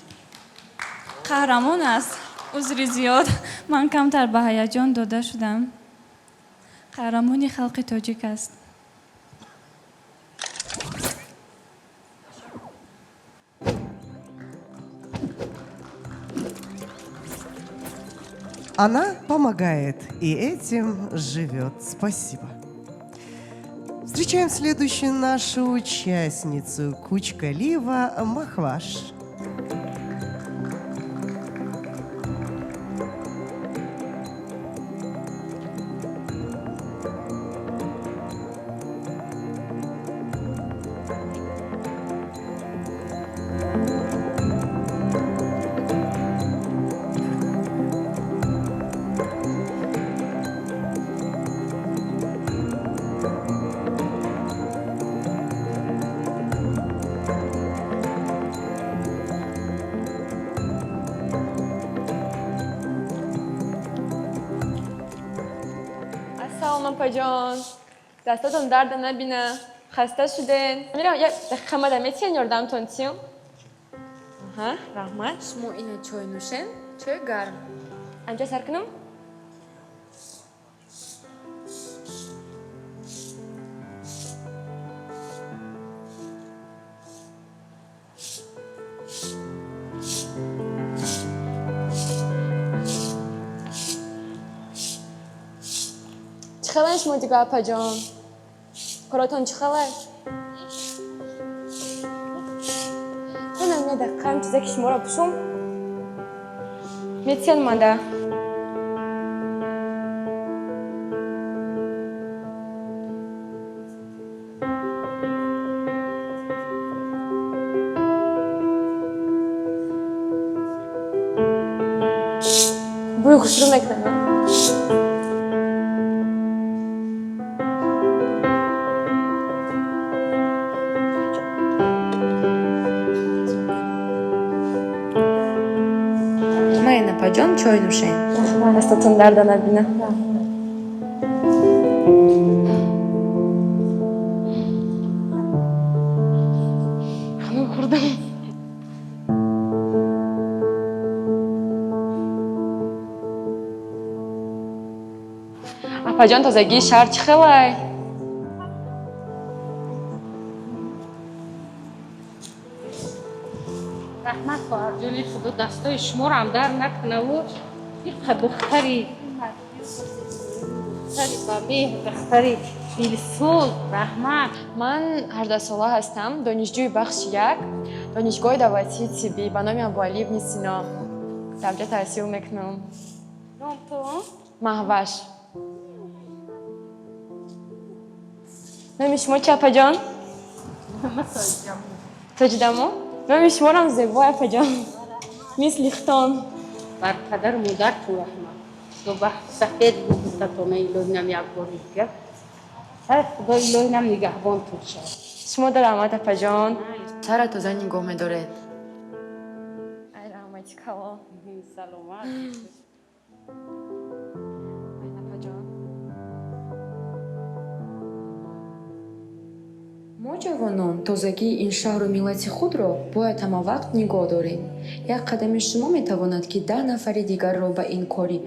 Қаҳрамон аст. Узри зиёд, ман камтар ба ҳаяҷон дода шудам. Қаҳрамони халқи тоҷик аст. Она помогает и этим живет. Спасибо. Встречаем следующую нашу участницу Кучкалиева Махваш. Ассалом, апаҷон, дастатон дарда набина, хаста шуден. Мира, як дақиқа мада метиҳен, ёрдамтон тиём? Аҳа, раҳмат. Шумо ина чой нӯшен, чой гарм. Анҷа сар кунам? Чӣ хелен шумо дига, апаҷон? Коротон чӣ хеле? Ҳамин я дақиқаам чизе ки шуморо пӯшум. Метиҳен мада? Бӯи хушрӯ мекунад. Майна, апаҷон, чой нӯшен. Дастатон дарда набина. Хунук хӯрдам. Апаҷон, тозагии шаҳр чӣ хелай? Раҳмат, хоҳарҷони, худо дастои шуморо дард накунаву иқа духтари ба меҳр, духтари дилсӯз, раҳмат. Ман 18сола ҳастам, донишҷӯи бахши як Донишгоҳи давлатии тиббӣ ба номи Абуалӣ ибни Сино. Дар ҷо таҳсил мекунам. Номтон? Маҳваш. Номи шумо чи, апаҷон? Тоҷидамо? Номи шуморам зебой, апаҷон, мисли хитон. Бар падару модаратон раҳмат, худо бахти сафед бигӯтатона, илоҳинам як бори дигар сар худо илоҳинам нигаҳбонтон шавад. Шумо да раҳмат, апаҷон. Сара тоза нигоҳ медоред. Ай, раҳмати калон. Саломат. Апаҷон. Мо, ҷавонон, тозагии ин шаҳру миллати худро бояд ҳамавақт нигоҳ дорем. Як қадами шумо метавонад, ки 10 нафари дигарро ба ин кори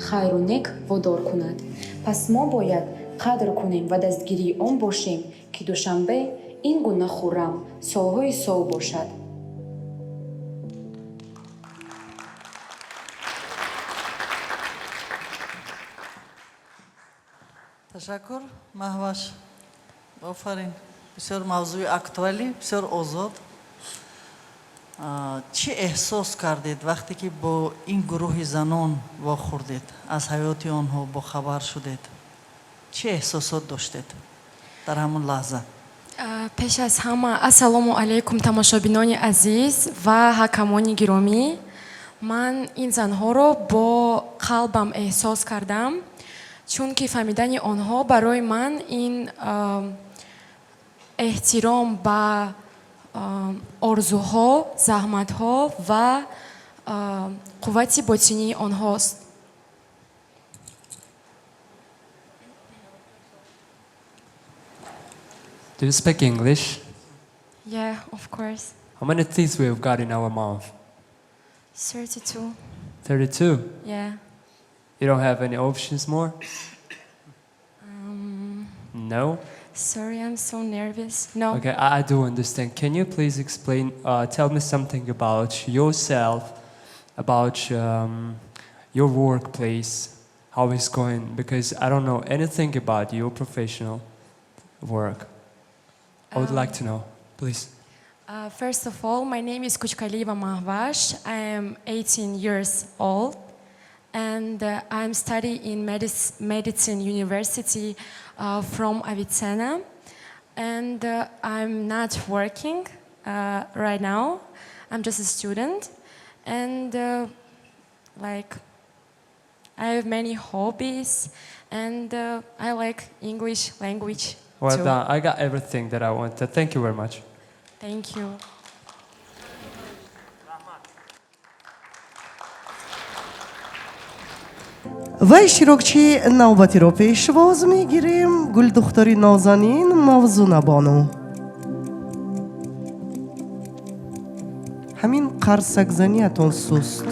хайру нек водор кунад. Пас мо бояд қадр кунем ва дастгирии он бошем, ки Душанбе ин гуна хуррам солҳои сол бошад. Ташаккур, Маҳваш, офарин. Бисёр мавзӯи актуалӣ, бисёр озод. Чӣ эҳсос кардед, вақте ки бо ин гурӯҳи занон вохӯрдед, аз ҳаёти онҳо бохабар шудед? Чӣ эҳсосот доштед дар ҳамон лаҳза? Пеш аз ҳама, ассалому алайкум, тамошобинони азиз ва ҳакамони гиромӣ. Ман ин занҳоро бо қалбам эҳсос кардам, чунки фаҳмидани онҳо барои ман ин эҳтиром ба орзуҳо, заҳматҳо ва қуввати ботинии онҳост. Do you speak English? Yeah, of course. How many teeth we've got in our mouth? 32. 32. Yeah. You don't have any options more? No? Sorry, I'm so nervous. No. Okay, I do understand. Can you please explain, tell me something about yourself, about your workplace, how it's going? Because I don't know anything about your professional work. I would like to know, please. First of all, my name is Kuchkalieva Mahvash. I am 18 years old, and I'm studying in Medicine University from Avicenna. And I'm not working right now. I'm just a student, and like, I have many hobbies, and I like English language Well too. Done. I got everything that I wanted. Thank you very much. Thank you. Ва иштирокчии навбатиро пешвоз мегирем, гулдухтари нозанин Мавзунабону. Ҳамин қарсакзаниятон суст.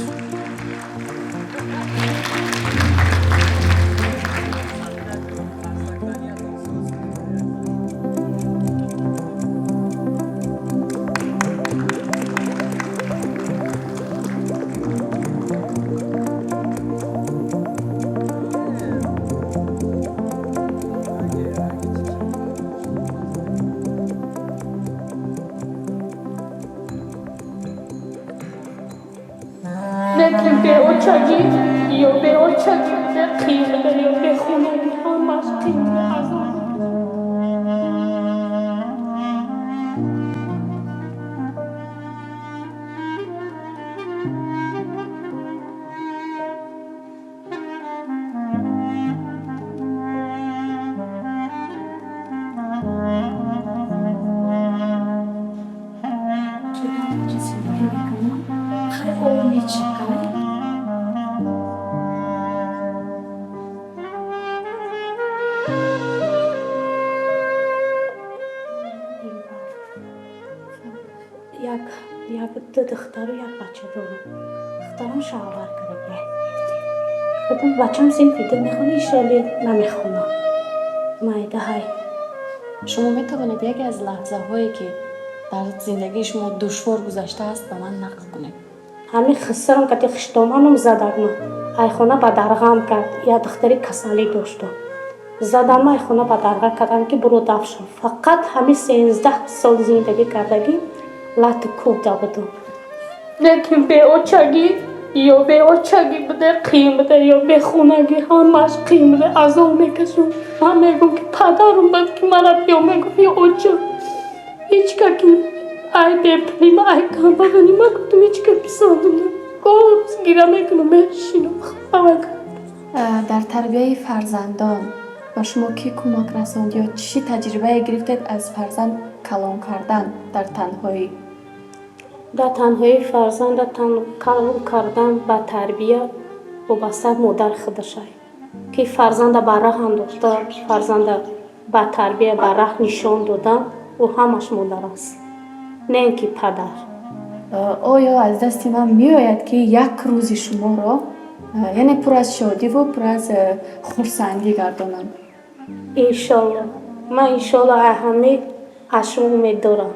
Лекин беочагӣ ё беочагӣ беқима ё бехунагӣ ҳамаш қима, азоб. Зиндагӣ мекунам, хеле об мечакад. Як як ду духтару як бача дорам. Духтарам шавҳар карда, худам бачам синфи ду мехонад, ишоли намехонам, майдаҳай. Шумо метавонед яке аз лаҳзаҳое, ки дар зиндагии шумо душвор гузаштааст, ба ман нақл кунед? Ҳамин хисарам кати хиштоманам задагма, айхона ба дарғам кард. Як духтари касалӣ доштам, задан, айхона ба дарға кардам, ки буро дафшам. Фақат ҳамин 13 сол зиндагӣ кардагӣ лату кӯбда будам. Лекин беочагӣ ё беочагӣ буде, қиин буде, ё бехунагӣ ҳамаш қиин буде, азоб мекашам. Ман мегӯм, ки падарам буд, ки мара биё мегуфт, ё очам, ҳеҷ ка ки ай бепулим, ай камбағалӣ. Ман гуфтам, ҳеҷ ка писандам гӯз гира мекунам, мешинам. Дар тарбияи фарзандон ба шумо кӣ кӯмак расонд ё чӣ таҷрибае гирифтед аз фарзанд калон кардан дар танҳоӣ? Дар танҳоӣ фарзанда калон кардан, ба тарбия вобаста модар худашай, ки фарзанда ба раҳ андохта, фарзанда ба тарбия, ба раҳ нишон додан, ӯ ҳамаш модар аст, не ин ки падар. Оё аз дасти ман меояд, ки як рӯзи шуморо, яъне пур аз шодиву пур аз хурсандӣ гардонам? Иншолло, ман иншолло ҳами аз шумо умед дорам.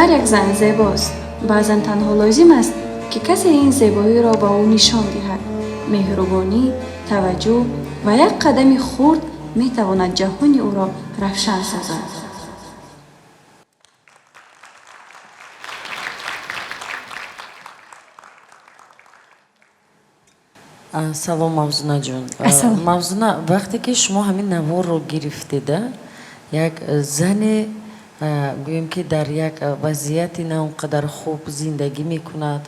Ҳар як зан зебост. Баъзан танҳо лозим аст, ки касе ин зебоиро ба ӯ нишон диҳад. Меҳрубонӣ, таваҷҷӯҳ ва як қадами хурд метавонад ҷаҳони ӯро равшан созад. Салом, Мавзунаҷон. Ассалом. Мавзуна, вақте ки шумо ҳамин наворро гирифтеда, як зане, гӯем ки дар як вазъияти на он қадар хуб зиндагӣ мекунад,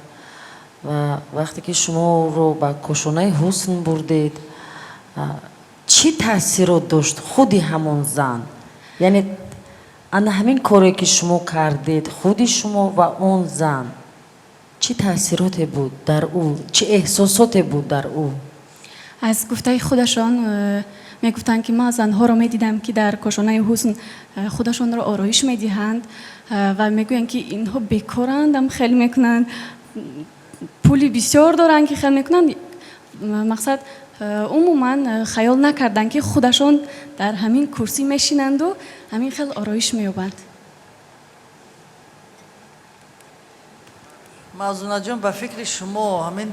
ва вақте ки шуморо ба кошонаи ҳусн бурдед, чӣ таъсирот дошт худи ҳамон зан? Яъне ана ҳамин коре ки шумо кардед, худи шумо ва он зан, чӣ таъсироте буд дар ӯ, чӣ эҳсосоте буд дар ӯ? Аз гуфтаи худашон мегуфтанд, ки ман занҳоро медидам, ки дар кошонаи ҳусн худашонро ороиш медиҳанд, ва мегӯянд, ки инҳо бекоранд, ам хел мекунанд, пули бисёр доранд, ки хел мекунанд. Мақсад, умуман хаёл накарданд, ки худашон дар ҳамин курсӣ мешинанду ҳамин хел ороиш меёбанд. Мавзунаҷон, ба фикри шумо, ҳамин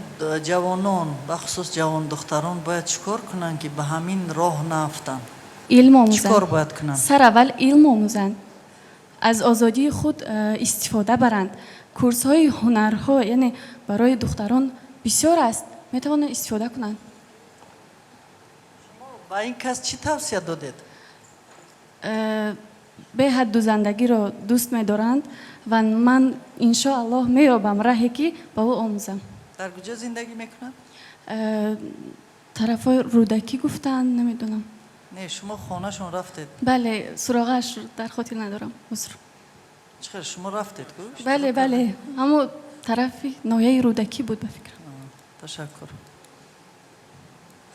ҷавонон, бахусус ҷавондухтарон, бояд чӣ кор кунанд, ки ба ҳамин роҳ наафтанд? Илм Чӣ омӯзанд. кор бояд кунанд? Сараввал илм омӯзанд, аз озодии худ истифода баранд. Курсҳои ҳунарҳо, яъне барои духтарон бисёр аст, метавонанд истифода кунанд. Ба ин кас чӣ тавсия додед? Беҳад дузандагиро дӯст медоранд ва ман иншоаллоҳ меёбам раҳе, ки ба ӯ омӯзам. Дар куҷо зиндагӣ мекунад? Тарафҳои Рӯдакӣ гуфтанд, намедонам. Не, шумо хонашон рафтед? Бале, суроғааш дар хотир надорам, узр. Чӣ хел, шумо рафтед ку? Бале, бале, ҳамо тарафи ноҳияи Рӯдакӣ буд, ба фикрам. Ташаккур.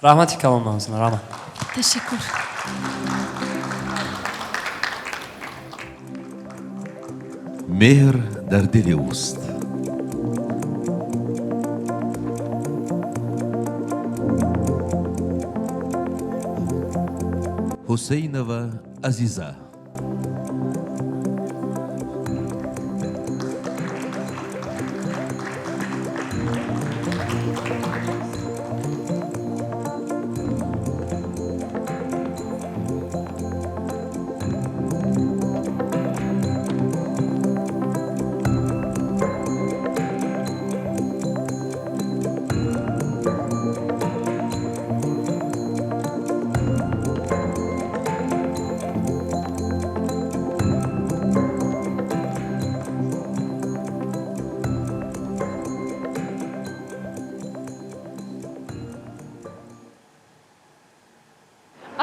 Раҳмати калон, Мавзуна, раҳмат. Ташаккур. Меҳр дар дили ӯст. Ҳусейнова Азиза.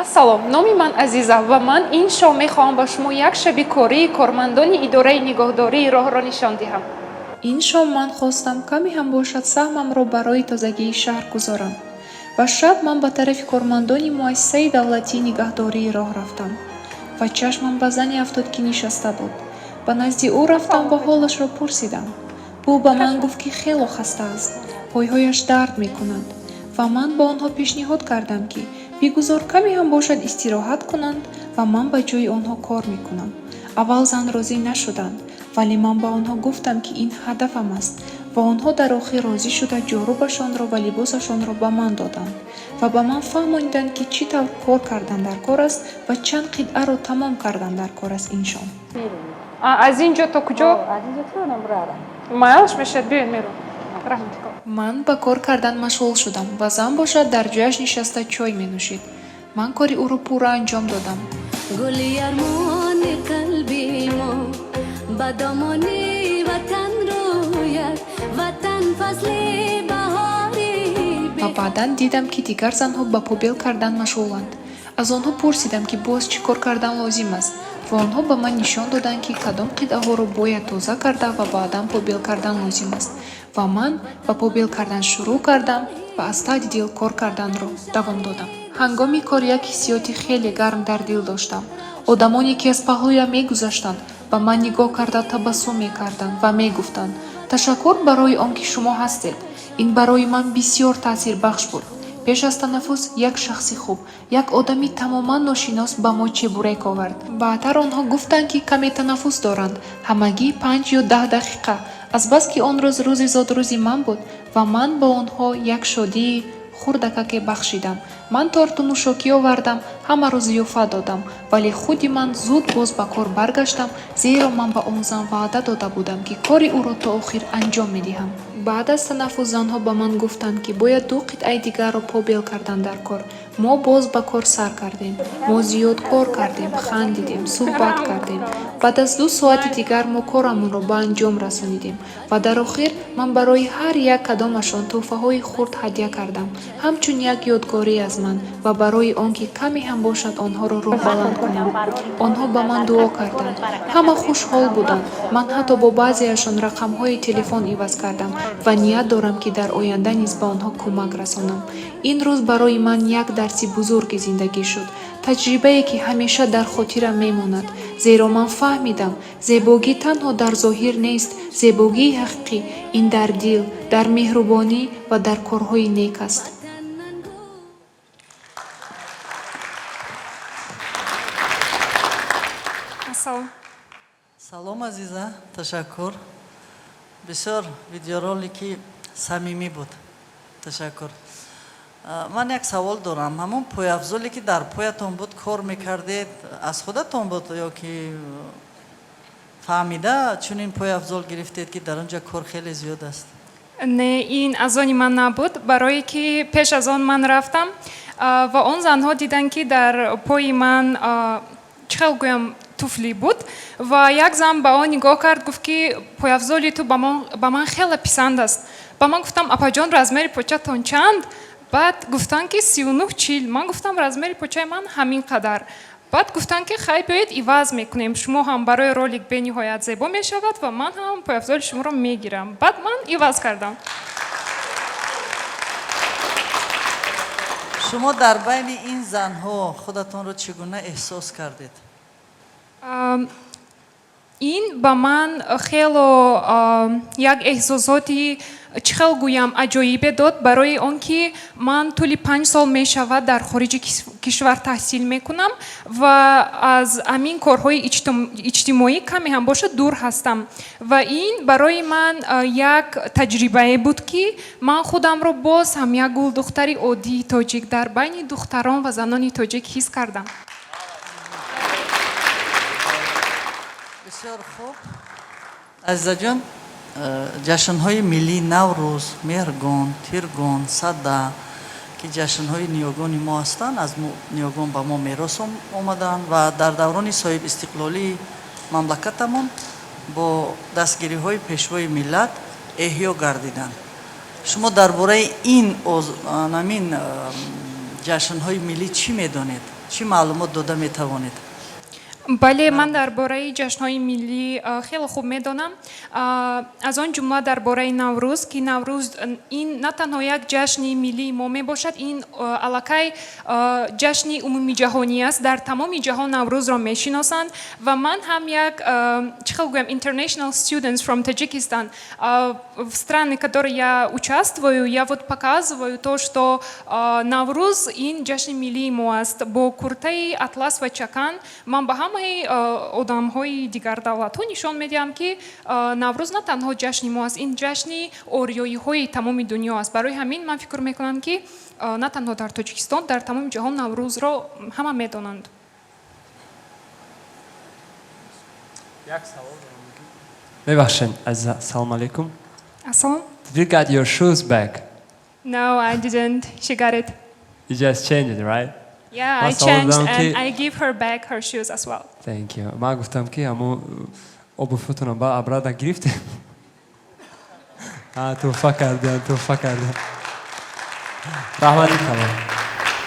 Ассалом, номи ман Азиза ва ман ин шом мехоҳам ба шумо як шаби кории кормандони идораи нигоҳдории роҳро нишон диҳам. Ин шом ман хостам каме ҳам бошад саҳмамро барои тозагии шаҳр гузорам ва шаб ман ба тарафи кормандони муассисаи давлатии нигаҳдории роҳ рафтам ва чашмам ба зане афтод, ки нишаста буд. Ба назди ӯ рафтам ва ҳолашро пурсидам. Ӯ ба ман гуфт, ки хело хаста аст, пойҳояш дард мекунанд, ва ман ба онҳо пешниҳод кардам, ки бигузор каме ҳам бошад истироҳат кунанд ва ман ба ҷои онҳо кор мекунам. Аввал зан розӣ нашуданд, вале ман ба онҳо гуфтам, ки ин ҳадафам аст, ва онҳо дар охир розӣ шуда ҷорубашонро ва либосашонро ба ман доданд ва ба ман фаҳмониданд, ки чӣ тавр кор кардан дар кор аст ва чанд қитъаро тамом кардан дар кор аст ин шом. Аз ин ҷо то куҷо? Майлаш мешавад, биёед, мером. Ман ба кор кардан машғул шудам ва зан бошад дар ҷояш нишаста чой менӯшид. Ман кори ӯро пурра анҷом додам. Гули армони қалби мо ба домони ватан рӯяд, ватан фасли баҳори. Ва баъдан дидам, ки дигар занҳо ба побел кардан машғуланд. Аз онҳо пурсидам, ки боз чӣ кор кардан лозим аст, ва онҳо ба ман нишон доданд, ки кадом қитъаҳоро бояд тоза карда ва баъдан побел кардан лозим аст, ва ман ба побел кардан шурӯъ кардам ва аз таҳди дил кор карданро давом додам. Ҳангоми кор як ҳиссиёти хеле гарм дар дил доштам. Одамоне, ки аз паҳлӯям мегузаштанд, ба ман нигоҳ карда табассум мекарданд ва мегуфтанд: «Ташаккур барои он ки шумо ҳастед». Ин барои ман бисёр таъсирбахш буд. Пеш аз танаффус як шахси хуб, як одами тамоман ношинос ба мо чебурек овард. Баъдтар онҳо гуфтанд, ки каме танаффус доранд, ҳамагӣ 5 ё 10 дақиқа. Азбаски он рӯз рӯзи зодрӯзи ман буд ва ман ба онҳо як шодии хурдакаке бахшидам, ман торту нӯшокӣ овардам, ҳамаро зиёфат додам, вале худи ман зуд боз ба кор баргаштам, зеро ман ба он зан ваъда дода будам, ки кори ӯро то охир анҷом медиҳам. Баъд аз танаффус занҳо ба ман гуфтанд, ки бояд ду қитъаи дигарро побел кардан дар кор. Мо боз ба кор сар кардем. Мо зиёд кор кардем, хандидем, суҳбат кардем. Баъд аз 2 соати дигар мо корамонро ба анҷом расонидем ва дар охир ман барои ҳар як кадомашон тӯҳфаҳои хурд ҳадя кардам, ҳамчун як ёдгорӣ аз ман ва барои он ки каме ҳам бошад онҳоро рӯҳбаланд кунам. Онҳо ба ман дуо карданд. Ҳама хушҳол буданд. Ман ҳатто бо баъзеашон рақамҳои телефон иваз кардам ва ният дорам, ки дар оянда низ ба онҳо кӯмак расонам. Ин рӯз барои ман як дарси бузурги зиндагӣ шуд, таҷрибае, ки ҳамеша дар хотирам мемонад, зеро ман фаҳмидам: зебогӣ танҳо дар зоҳир нест, зебогии ҳақиқӣ ин дар дил, дар меҳрубонӣ ва дар корҳои нек аст. Ассалом. Салом, Азиза, ташаккур. Бисёр видеоролики самимӣ буд, ташаккур. Ман як савол дорам. Ҳамон пойафзоле, ки дар поятон буд, кор мекардед, аз худатон буд ё ки фаҳмида чунин пойафзол гирифтед, ки дар он ҷо кор хеле зиёд аст? Не, ин аз они ман набуд, барое ки пеш аз он ман рафтам ва он занҳо диданд, ки дар пои ман, чӣ хел гӯям, туфли буд, ва як зан ба он нигоҳ кард, гуфт, ки пойафзоли ту ба ман хеле писанд аст. Ба ман гуфтам: «Апаҷон, размери початон чанд?» Баъд гуфтанд, ки 39, 40. Ман гуфтам: «Размери почаи ман ҳамин қадар». Баъд гуфтанд, ки хай, биёед, иваз мекунем, шумо ҳам барои ролик бениҳоят зебо мешавад ва ман ҳам пойафзоли шуморо мегирам. Баъд ман иваз кардам. Шумо дар байни ин занҳо худатонро чӣ гуна эҳсос кардед? Ин ба ман хело як эҳсосоти, чӣ хел гӯям, аҷоибе дод, барои он ки ман тӯли 5 сол мешавад дар хориҷи кишвар таҳсил мекунам ва аз ҳамин корҳои иҷтимоӣ каме ҳам бошад дур ҳастам, ва ин барои ман як таҷрибае буд, ки ман худамро боз ҳам як гулдухтари оддии тоҷик дар байни духтарон ва занони тоҷик ҳис кардам. Бисёр хуб, Азизаҷон. Ҷашнҳои миллии Наврӯз, Меҳргон, Тиргон, Сада, ки ҷашнҳои ниёгони мо ҳастанд, аз ниёгон ба мо мерос омаданд ва дар даврони соҳибистиқлолии мамлакатамон бо дастгириҳои Пешвои миллат эҳё гардиданд. Шумо дар бораи ин намин ҷашнҳои миллӣ чӣ медонед, чӣ маълумот дода метавонед? Бале, ман дар бораи ҷашнҳои миллӣ хеле хуб медонам, аз он ҷумла дар бораи Наврӯз, ки Наврӯз ин на танҳо як ҷашни миллии мо мебошад, ин аллакай ҷашни умумиҷаҳонӣ аст. Дар тамоми ҷаҳон Наврӯзро мешиносанд ва ман ҳам як, чӣ хел гӯям, international students from Tajikistan, в страны, которые я участвую, я вот показываю то, что Наврӯз ин ҷашни миллии мо аст. Бо куртаи атлас ва чакан ман ба ҳамаи одамҳои дигар давлатҳо нишон медиҳам, ки Наврӯз на танҳо ҷашни мо аст, ин ҷашни ориёиҳои тамоми дунё аст. Барои ҳамин ман фикр мекунам, ки на танҳо дар Тоҷикистон, дар тамоми ҷаҳон Наврӯзро ҳама медонанд. Як савол. Мебахшед, Азиза, салом алейкум. Ассалом. Did you get your shoes back? No, I didn't. She got it. You just changed it, right? Yeah, I changed and I give her back her shoes as well. Thank you. Ман гуфтам, ки ҳамо обуфотонам ба обратно гирифтем. Туҳфа кардем, туҳфа кардем. Раҳмати калон.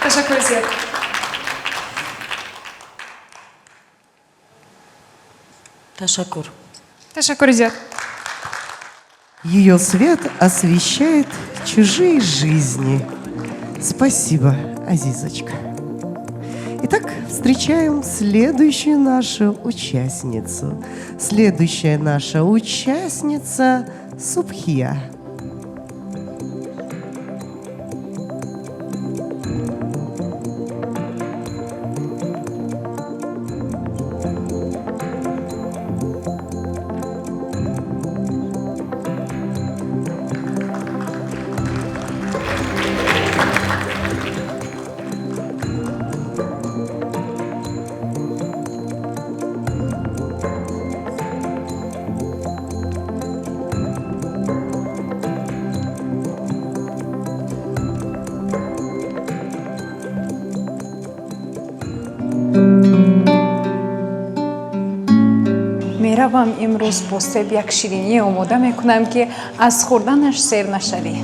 Ташаккур зиёд. Ташаккур. Ташаккур зиёд. Ее свет освещает чужие жизни. Спасибо, Азизочка. Итак, встречаем следующую нашу участницу. Следующая наша участница Субхия. Меравам имрӯз бо себ як ширинӣ омода мекунам, ки аз хӯрданаш сер нашавӣ.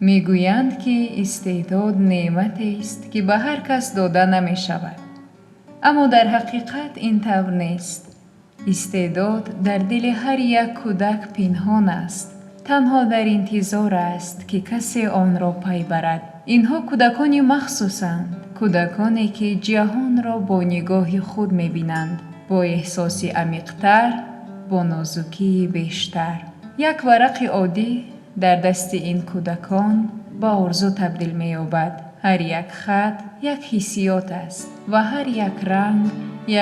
Мегӯянд, ки истеъдод неъматест, ки ба ҳар кас дода намешавад. Аммо дар ҳақиқат ин тавр нест. Истеъдод дар дили ҳар як кӯдак пинҳон аст, танҳо дар интизор аст, ки касе онро пай барад. Инҳо кӯдакони махсусанд, кӯдаконе, ки ҷаҳонро бо нигоҳи худ мебинанд, бо эҳсоси амиқтар, бо нозукии бештар. Як варақи оддӣ дар дасти ин кӯдакон ба орзу табдил меёбад. Ҳар як хат як ҳиссиёт аст ва ҳар як ранг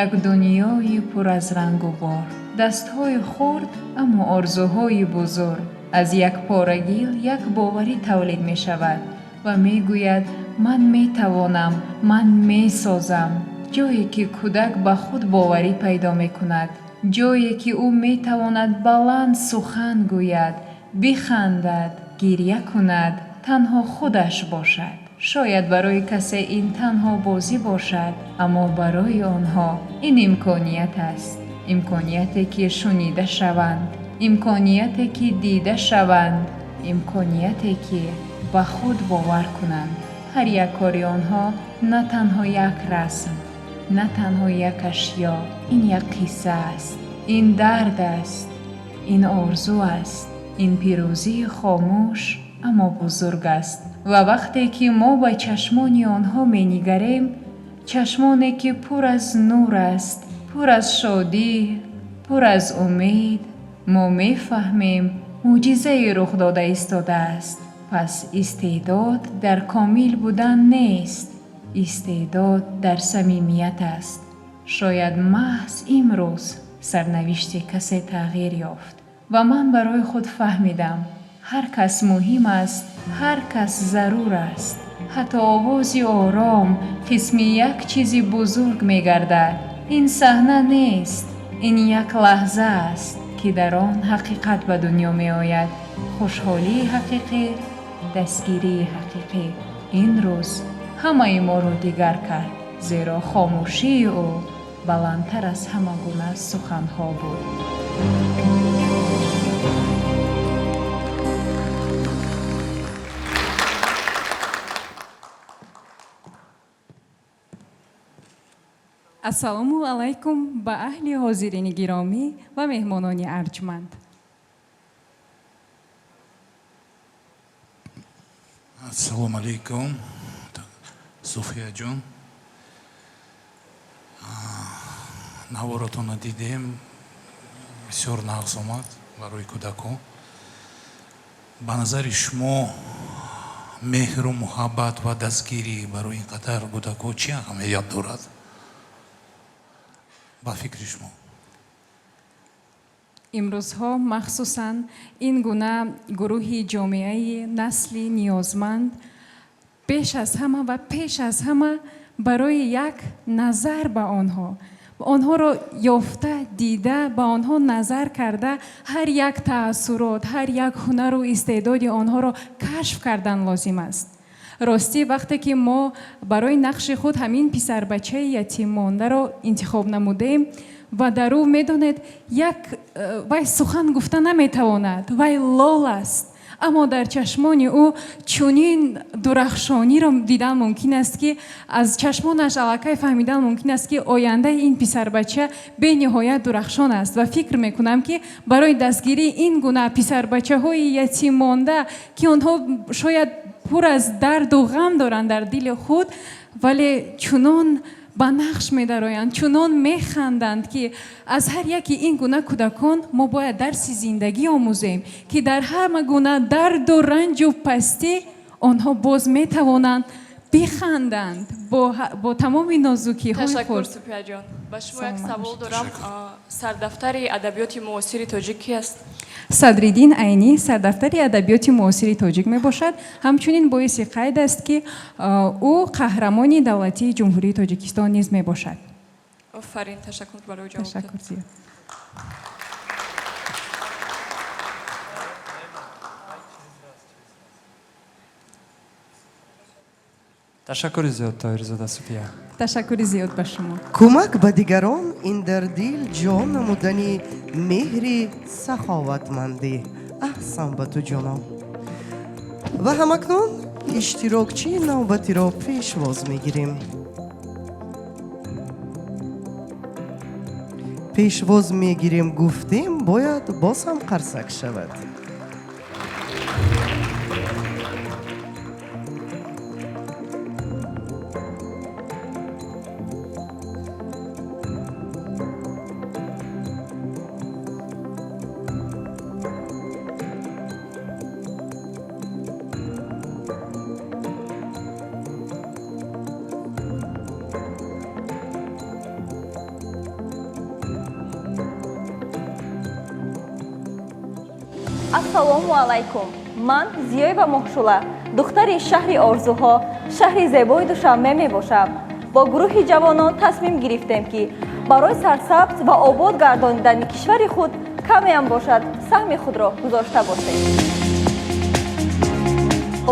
як дунёи пур аз рангу бор. Дастҳои хурд, аммо орзуҳои бузург. Аз як пора гил як боварӣ тавлид мешавад ва мегӯяд: ман метавонам, ман месозам. Ҷое ки кӯдак ба худ боварӣ пайдо мекунад, ҷое ки ӯ метавонад баланд сухан гӯяд, бихандад, гирья кунад, танҳо худаш бошад. Шояд барои касе ин танҳо бозӣ бошад, аммо барои онҳо ин имконият аст. Имконияте, ки шунида шаванд, имконияте, ки дида шаванд, имконияте, ки ба худ бовар кунанд. Ҳар як кори онҳо на танҳо як расм, на танҳо як ашё, ин як қисса аст, ин дард аст, ин орзу аст, ин пирӯзии хомӯш, аммо бузург аст. Ва вақте ки мо ба чашмони онҳо менигарем, чашмоне, ки пур аз нур аст, пур аз шодӣ, пур аз умед, мо мефаҳмем, мӯъҷизае рух дода истодааст. Пас истеъдод дар комил будан нест, истеъдод дар самимият аст. Шояд маҳз имрӯз сарнавишти касе тағйир ёфт ва ман барои худ фаҳмидам: ҳар кас муҳим аст, ҳар кас зарур аст. Ҳатто овози ором қисми як чизи бузург мегардад. Ин саҳна нест, ин як лаҳза аст, ки дар он ҳақиқат ба дунё меояд. Хушҳолии ҳақиқӣ, дастгирии ҳақиқӣ. Ин рӯз ҳамаи моро дигар кард, зеро хомӯшии ӯ баландтар аз ҳама гуна суханҳо буд. Ассалому алайкум ба аҳли ҳозирини гиромӣ ва меҳмонони арҷманд. Ассалому алайкум, Суфияҷон. Наворотонро дидем, бисёр нағз омад барои кӯдакон. Ба назари шумо, меҳру муҳаббат ва дастгирӣ барои ин қадар кӯдакҳо чӣ аҳамият дорад ба фикри шумо? Имрӯзҳо махсусан ин гуна гурӯҳи ҷомеаи насли ниёзманд беш аз ҳама ва пеш аз ҳама барои як назар ба онҳо, онҳоро ёфта, дида, ба онҳо назар карда, ҳар як таассурот, ҳар як ҳунару истеъдоди онҳоро кашф кардан лозим аст. Ростӣ, вақте ки мо барои нақши худ ҳамин писарбачаи ятиммондаро интихоб намудем ва дар ӯ, медонед, як вай сухан гуфта наметавонад, вай лол аст, аммо дар чашмони ӯ чунин дурахшониро дидан мумкин аст, ки аз чашмонаш аллакай фаҳмидан мумкин аст, ки ояндаи ин писарбача бениҳоят дурахшон аст. Ва фикр мекунам, ки барои дастгирии ин гуна писарбачаҳои ятиммонда, ки онҳо шояд пур аз дарду ғам доранд дар дили худ, вале чунон ба нақш медароянд, чунон механданд, ки аз ҳар яки ин гуна кӯдакон мо бояд дарси зиндагӣ омӯзем, ки дар ҳама гуна дарду ранҷу пастӣ онҳо боз метавонанд биханданд бо тамоми нозукиҳои Ташаккур, худ. Суфияҷон. Ба шумо як савол дорам. Сардафтари адабиёти муосири тоҷик ки аст? Садриддин Айнӣ сардафтари адабиёти муосири тоҷик мебошад. Ҳамчунин боиси қайд аст, ки ӯ қаҳрамони давлатии Ҷумҳурии Тоҷикистон низ мебошад. Офарин, ташаккур барои ҷавобтон. Ташаккур зиёд. Ташаккури зиёд, Тоҳирзода Суфия. Ташаккури зиёд ба шумо. Кӯмак ба дигарон ин дар дил ҷо намудани меҳри саховатмандӣ. Аҳсан ба ту, ҷоном. Ва ҳамакнун иштирокчии навбатиро пешвоз мегирем. Пешвоз мегирем гуфтем, бояд боз ҳам қарсак шавад. Ассалому алайкум, ман Зиёева Моҳшула, духтари шаҳри орзуҳо, шаҳри зебои Душанбе мебошам. Бо гурӯҳи ҷавонон тасмим гирифтем, ки барои сарсабз ва обод гардонидани кишвари худ камеам бошад, саҳми худро гузошта бошем.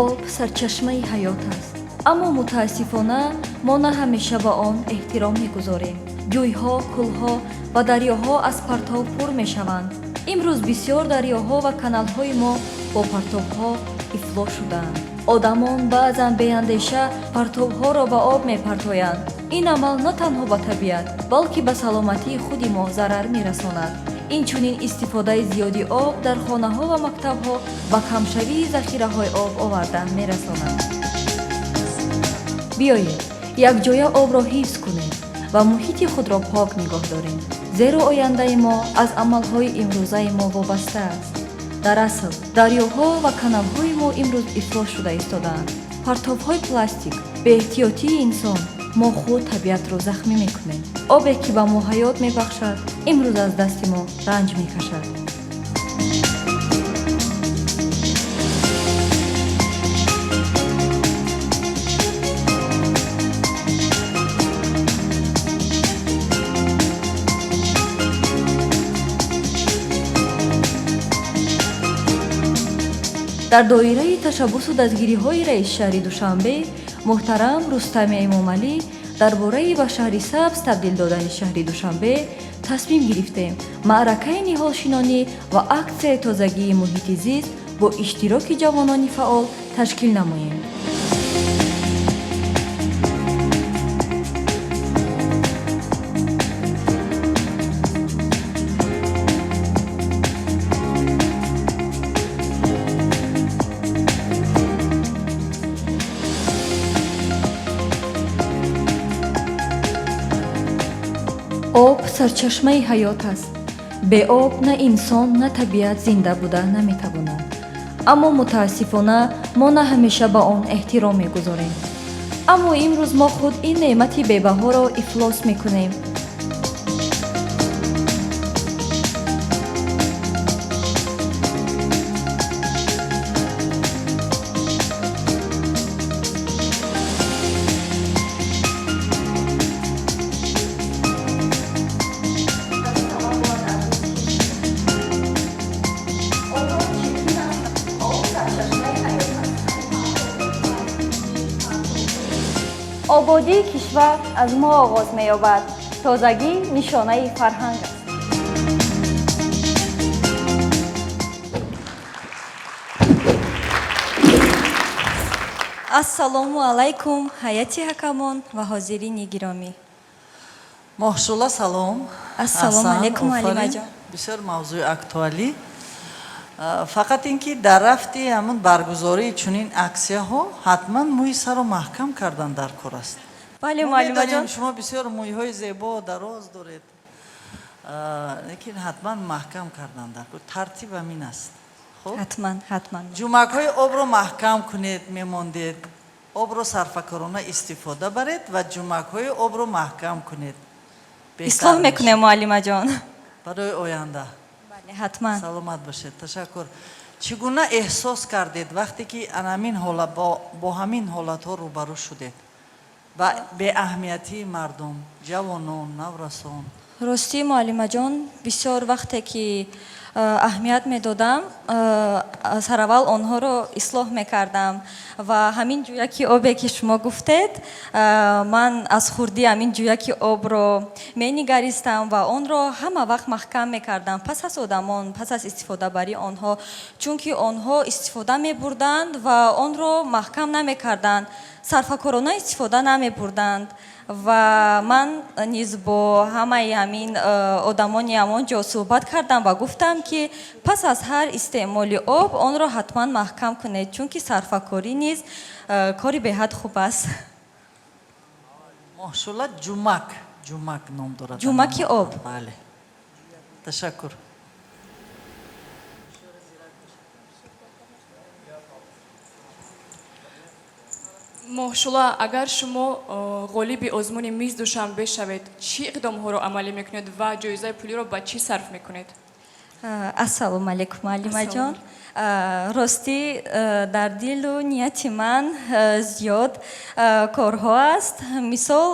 Об сарчашмаи ҳаёт аст, аммо мутаассифона мо на ҳамеша ба он эҳтиром мегузорем. Ҷӯйҳо, кӯлҳо ва дарёҳо аз партов пур мешаванд. Имрӯз бисёр дарёҳо ва каналҳои мо бо партобҳо ифлос шудаанд. Одамон баъзан беандеша партобҳоро ба об мепартоянд. Ин амал на танҳо ба табиат, балки ба саломатии худи мо зарар мерасонад. Инчунин истифодаи зиёди об дар хонаҳо ва мактабҳо ба камшавии захираҳои об овардан мерасонад. Биёед, якҷоя обро ҳифз кунем ва муҳити худро пок нигоҳ дорем, зеро ояндаи мо аз амалҳои имрӯзаи мо вобаста аст. Дар асл, дарёҳо ва каналҳои мо имрӯз ифлос шуда истодаанд. Партобҳои пластик, беэҳтиётии инсон, мо худ табиатро захмӣ мекунем. Обе, ки ба мо ҳаёт мебахшад, имрӯз аз дасти мо ранҷ мекашад. Дар доираи ташаббусу дастгириҳои раиси шаҳри Душанбе муҳтарам Рустами Эмомалӣ дар бораи ба шаҳри сабз табдил додани шаҳри Душанбе тасмим гирифтем маъракаи ниҳолшинонӣ ва аксияи тозагии муҳити зист бо иштироки ҷавонони фаъол ташкил намоем. Об сарчашмаи ҳаёт аст. Бе об на инсон, на табиат зинда буда наметавонад. Аммо мутаассифона мо на ҳамеша ба он эҳтиром мегузорем. Аммо имрӯз мо худ ин неъмати бебаҳоро ифлос мекунем. Ободии кишвар аз мо оғоз меёбад. Тозагӣ нишонаи фарҳанг аст. Ассалому алайкум, ҳайати ҳакамон ва ҳозирини гиромӣ. Моҳшула, салом. Ассалому Аҳсан, алайкум, офарин. Алимаҷон. Бисёр мавзӯи актуалӣ. Фақат ин ки дар рафти ҳамун баргузории чунин аксияҳо ҳатман мӯи сарро маҳкам кардан дар кор аст. Бале, Мо муаллимаҷон. медонем, шумо бисёр мӯйҳои зебо дароз доред, лекин ҳатман маҳкам кардан дар кор, тартиб ҳамин аст. Хуб? Ҳатман, ҳатман. Ҷумакҳои обро маҳкам кунед, мемондед, обро сарфакорона истифода баред ва ҷумакҳои обро маҳкам кунед. Беҳтар Ислоҳ мекунем, мешавад. муаллимаҷон. Барои оянда. Ҳатман. Саломат бошед, ташаккур. Чӣ гуна эҳсос кардед, вақте ки анамин ҳолат бо ҳамин ҳолатҳо рӯбарӯ шудед, ба беаҳамиятии мардум, ҷавонон, наврасон? Ростӣ, муаллимаҷон, бисёр вақте ки аҳамият медодам, сараввал онҳоро ислоҳ мекардам ва ҳамин ҷӯяки обе, ки шумо гуфтед, ман аз хурдӣ ҳамин ҷӯяки обро менигаристам ва онро ҳама вақт маҳкам мекардам пас аз одамон, пас аз истифодабарии онҳо, чунки онҳо истифода мебурданд ва онро маҳкам намекарданд, сарфакорона истифода намебурданд. Ва ман низ бо ҳамаи ҳамин одамони ҳамон ҷо суҳбат кардам ва гуфтам, ки пас аз ҳар истеъмоли об онро ҳатман маҳкам кунед, чунки сарфакорӣ низ кори беҳад хуб аст. Моҳшула, ҷумак, ҷумак ном дорад. Ҷумаки об. Бале, ташаккур. Моҳшула, агар шумо ғолиби озмуни Мисс Душанбе шавед, чӣ иқдомҳоро амалӣ мекунед ва ҷоизаи пулиро ба чӣ сарф мекунед? Ассалому алайкум, муаллимаҷон. Ростӣ, дар дилу нияти ман зиёд корҳо аст. Мисол,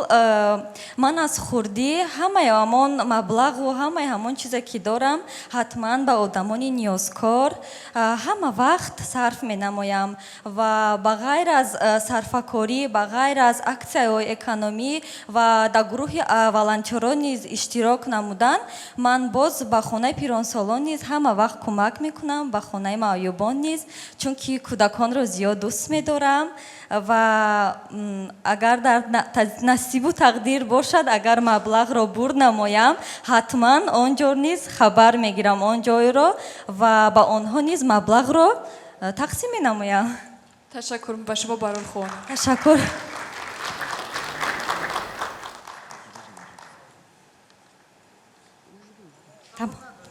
ман аз хурдӣ ҳамаи ҳамон маблағу ҳамаи ҳамон чизе, ки дорам, ҳатман ба одамони ниёзкор ҳама вақт сарф менамоям ва ба ғайр аз сарфакорӣ, ба ғайр аз аксияҳои экономӣ ва дар гурӯҳи волонтёрон низ иштирок намудан, ман боз ба хонаи пиронсолон низ ҳама вақт кӯмак мекунам, ба хонаи маъюбон низ, чунки кӯдаконро зиёд дӯст медорам ва агар дар насибу тақдир бошад, агар маблағро бурд намоям, ҳатман он ҷо низ хабар мегирам, он ҷойро, ва ба онҳо низ маблағро тақсим менамоям. Ташаккур, ба шумо барор хоҳам. Ташаккур.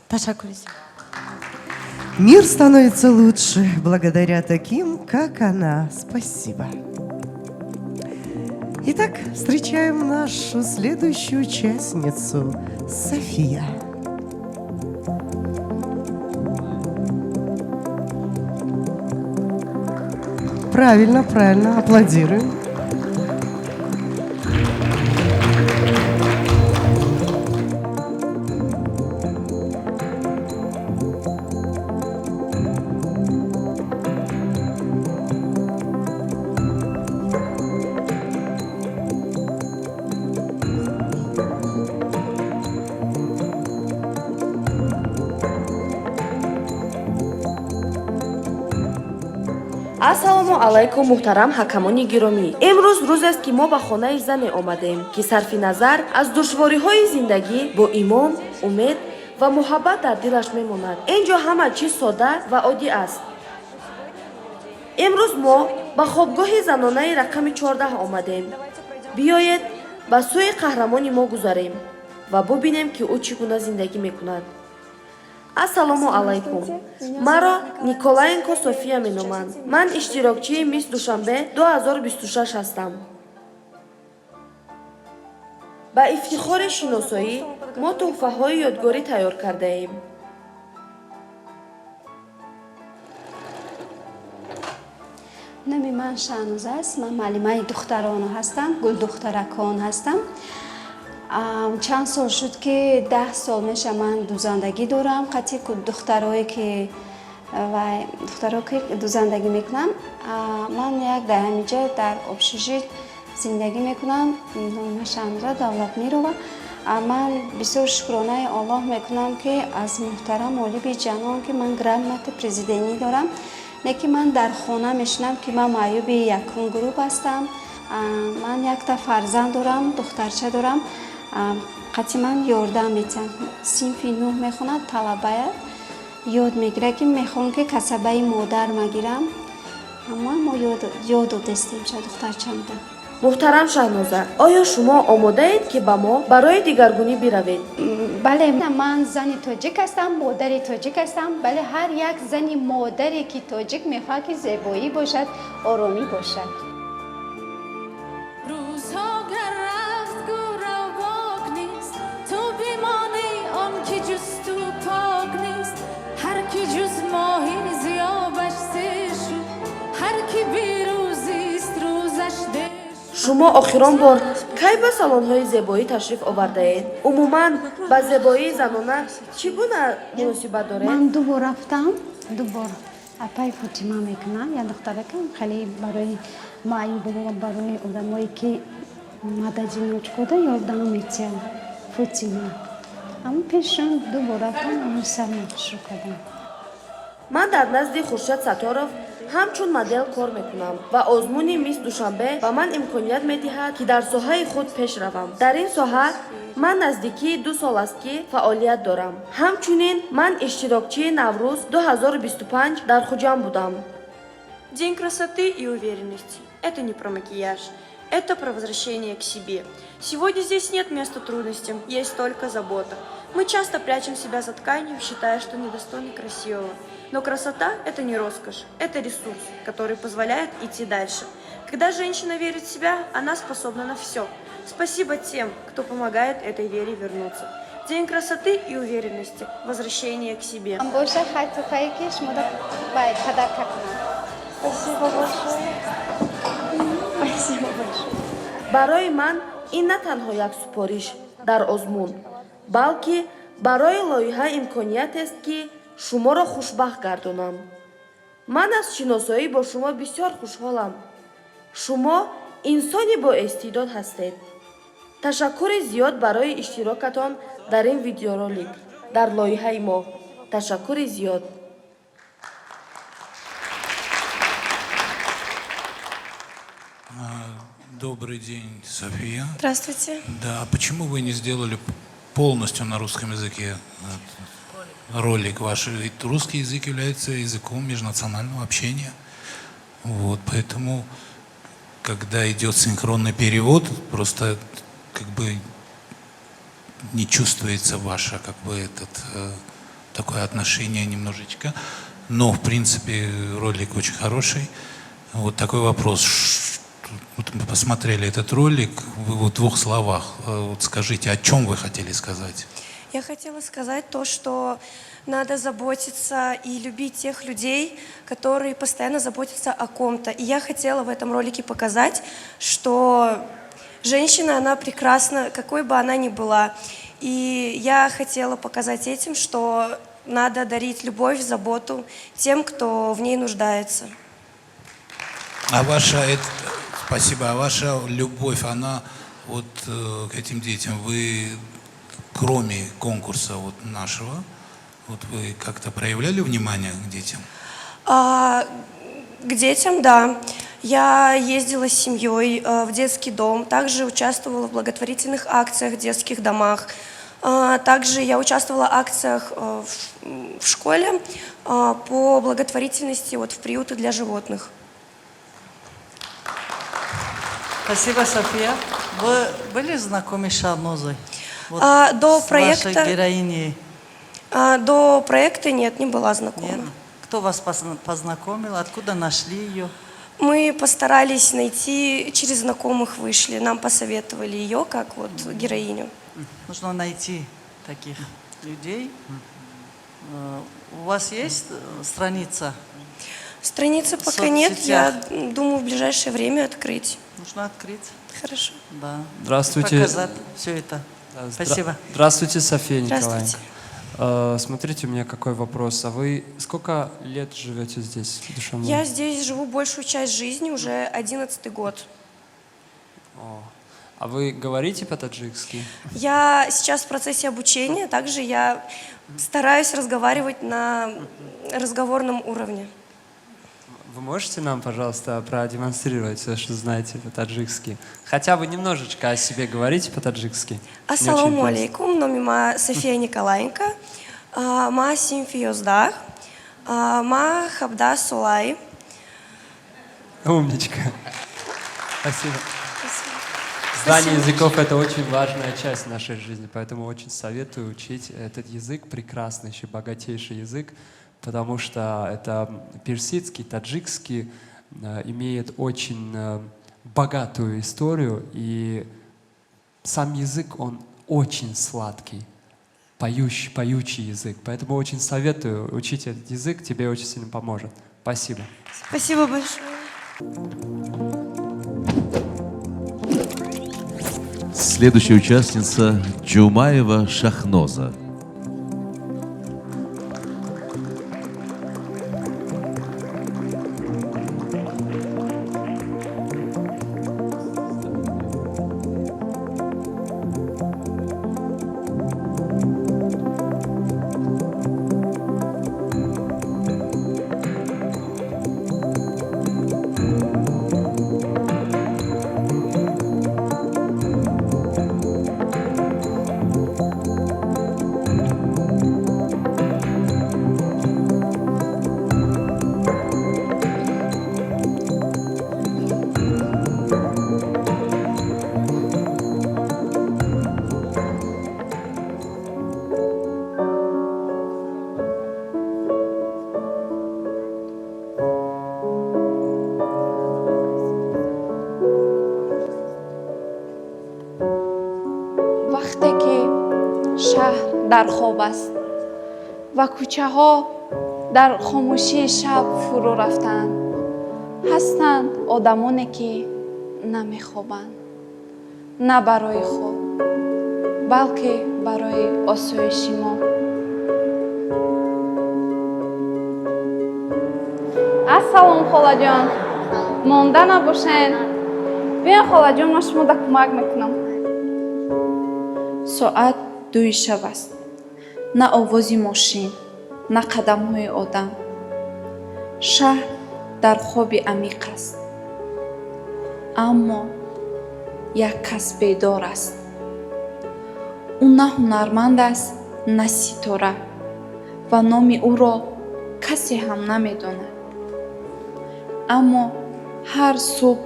Ташаккур. Мир становится лучше благодаря таким, как она. Спасибо. Итак, встречаем нашу следующую участницу, София. Правильно, правильно, аплодируем. Ассалому алайкум, муҳтарам ҳакамони гиромӣ. Имрӯз рӯзест, ки мо ба хонаи зане омадем, ки сарфи назар аз душвориҳои зиндагӣ бо имон, умед ва муҳаббат дар дилаш мемонад. Ин ҷо ҳама чиз сода ва оддӣ аст. Имрӯз мо ба хобгоҳи занонаи рақами 14 омадем. Биёед, ба сӯи қаҳрамони мо гузарем ва бубинем, ки ӯ чӣ гуна зиндагӣ мекунад. Ассалому алайкум, маро Николаенко София меноманд. Ман иштирокчии Мисс Душанбе 2026 ҳастам. Ба ифтихори шиносоӣ мо тӯҳфаҳои ёдгорӣ тайёр кардаем. Номи ман Шаҳноза аст. Ман муаллимаи духтарон ҳастам, гулдухтаракон ҳастам. Чанд сол шуд, ки 10 сол меша, ман дузандагӣ дорам. Қатъи духтарое ки ва духтаро ки дузандагӣ мекунам. Ман як дар ҳаминҷа дар общежит зиндагӣ мекунам. Номи ман Шаҳноза Давлатмирова. Ман бисёр шукронаи Оллоҳ мекунам, ки аз муҳтарам Олиби ҷанон, ки ман грамоти президентӣ дорам. Не ки ман дар хона мешинам, ки ман маъюби якум гурӯҳ ҳастам. Ман якта фарзанд дорам, духтарча дорам. Қатъи ман ёрдам метиҳам. Синфи нӯҳ мехонад, талабая, ёд мегирад, ки мехоҳам, ки касабаи модар магирам. Аммо мо ёд додестем ша духтарчамда. Муҳтарам Шаҳноза, оё шумо омодаед, ки ба мо барои дигаргунӣ биравед? Бале, ман зани тоҷик ҳастам, модари тоҷик ҳастам. Бале, ҳар як зани модаре, ки тоҷик, мехоҳад, ки зебоӣ бошад, оромӣ бошад. Рӯзҳо гар рафт, гӯро бок нест, ту бимонӣ, он ки ҷуз ту пок нест. Шумо охирон бор кай ба салонҳои зебоӣ ташриф овардаед? Умуман, ба зебоии занона чӣ гуна муносибат доред? Ман ду бор рафтам, ду бор. Апаи Фотима мекунам, як духтаракам хеле барои маъюбо, барои одамое ки мададиночкода ёрдам метиҳад, Фотима. Ҳамн пешшон ду бор рафтам, ҳамн сарма хушрӯ кардам. Ман дар назди Хуршед Сатторов ҳамчун модел кор мекунам ва озмуни Мисс Душанбе ба ман имконият медиҳад, ки дар соҳаи худ пеш равам. Дар ин соҳа ман наздикии 2 сол аст, ки фаъолият дорам. Ҳамчунин ман иштирокчии Наврӯз 2025 дар Хуҷанд будам. День красоты и уверенности – это не про макияж, это про возвращение к себе. Сегодня здесь нет места трудностям, есть только забота. Мы часто прячем себя за тканью, считая, что недостойны красивого. Но красота – это не роскошь, это ресурс, который позволяет идти дальше. Когда женщина верит в себя, она способна на все. Спасибо тем, кто помогает этой вере вернуться. День красоты и уверенности, возвращение к себе. Боша, хай, тӯҳфае ки шумода подарка кунам. Спасибо большое. Спасибо большое. Барои ман ин на танҳо як супориш дар озмун, балки барои лоиҳа имкониятест, ки шуморо хушбахт гардонам. Ман аз шиносоӣ бо шумо бисёр хушҳолам. Шумо инсони боэстеъдод ҳастед. Ташаккури зиёд барои иштирокатон дар ин видеоролик дар лоиҳаи мо. Ташаккури зиёд. Добрый день, София. Здравствуйте. Да, а почему вы не сделали полностью на русском языке ролик ваш? Ведь русский язык является языком межнационального общения. Вот, поэтому, когда идет синхронный перевод, просто как бы не чувствуется ваше, как бы, этот, такое отношение немножечко. Но, в принципе, ролик очень хороший. Вот такой вопрос. Вот мы посмотрели этот ролик, вы вот в двух словах вот скажите, о чем вы хотели сказать? Я хотела сказать то, что надо заботиться и любить тех людей, которые постоянно заботятся о ком-то. И я хотела в этом ролике показать, что женщина, она прекрасна, какой бы она ни была. И я хотела показать этим, что надо дарить любовь, заботу тем, кто в ней нуждается. А ваша, это, спасибо, а ваша любовь, она вот к этим детям, вы кроме конкурса вот нашего, вот вы как-то проявляли внимание к детям? А, к детям, да. Я ездила с семьей в детский дом, также участвовала в благотворительных акциях в детских домах. Также я участвовала в акциях в школе по благотворительности вот, в приюты для животных. Спасибо, София. Вы были знакомы с Шанозой? Вот А, до с проекта- вашей героиней? До проекта нет, не была знакома. Нет? Кто вас познакомил? Откуда нашли ее? Мы постарались найти, через знакомых вышли, нам посоветовали ее как вот героиню. Нужно найти таких людей. У вас есть страница? Страницы В пока нет, я соцсетях? Думаю в ближайшее время открыть. Нужно открыть. Хорошо. Да. Здравствуйте. И показать все это. Спасибо. Здравствуйте, София Здравствуйте. Николаенко. Смотрите, у меня какой вопрос. А вы сколько лет живете здесь, в Душанбе? Я здесь живу большую часть жизни, уже 11-й год. О. А вы говорите по-таджикски? Я сейчас в процессе обучения, также я стараюсь разговаривать на разговорном уровне. Вы можете нам, пожалуйста, продемонстрировать все, что знаете по-таджикски? Хотя бы немножечко о себе говорите по-таджикски. Мне очень Ассалому интересно. алейкум, номи ма София Николаенко, ма синфи 11, ма 17 солай. Умничка. Спасибо. Знание языков – это очень важная часть нашей жизни, поэтому очень советую учить этот язык, прекраснейший, богатейший язык, потому что это персидский, таджикский, имеет очень богатую историю, и сам язык, он очень сладкий, поющий, поючий язык. Поэтому очень советую учить этот язык, тебе очень сильно поможет. Спасибо. Спасибо большое. Следующая участница Джумаева Шахноза. Вақте ки шаҳр дар хоб аст ва кӯчаҳо дар хомӯшии шаб фурӯ рафтаанд, ҳастанд одамоне, ки намехобанд, на барои худ, балки барои осоиши мо. Ассалом, холаҷон, монда набошен. Биён, холаҷон, ман шумода кӯмак мекунам. Соат 2-и шаб аст. На овози мошин, на қадамҳои одам. Шаҳр дар хоби амиқ аст, аммо як кас бедор аст. Ӯ на ҳунарманд аст, на ситора ва номи ӯро касе ҳам намедонад, аммо ҳар субҳ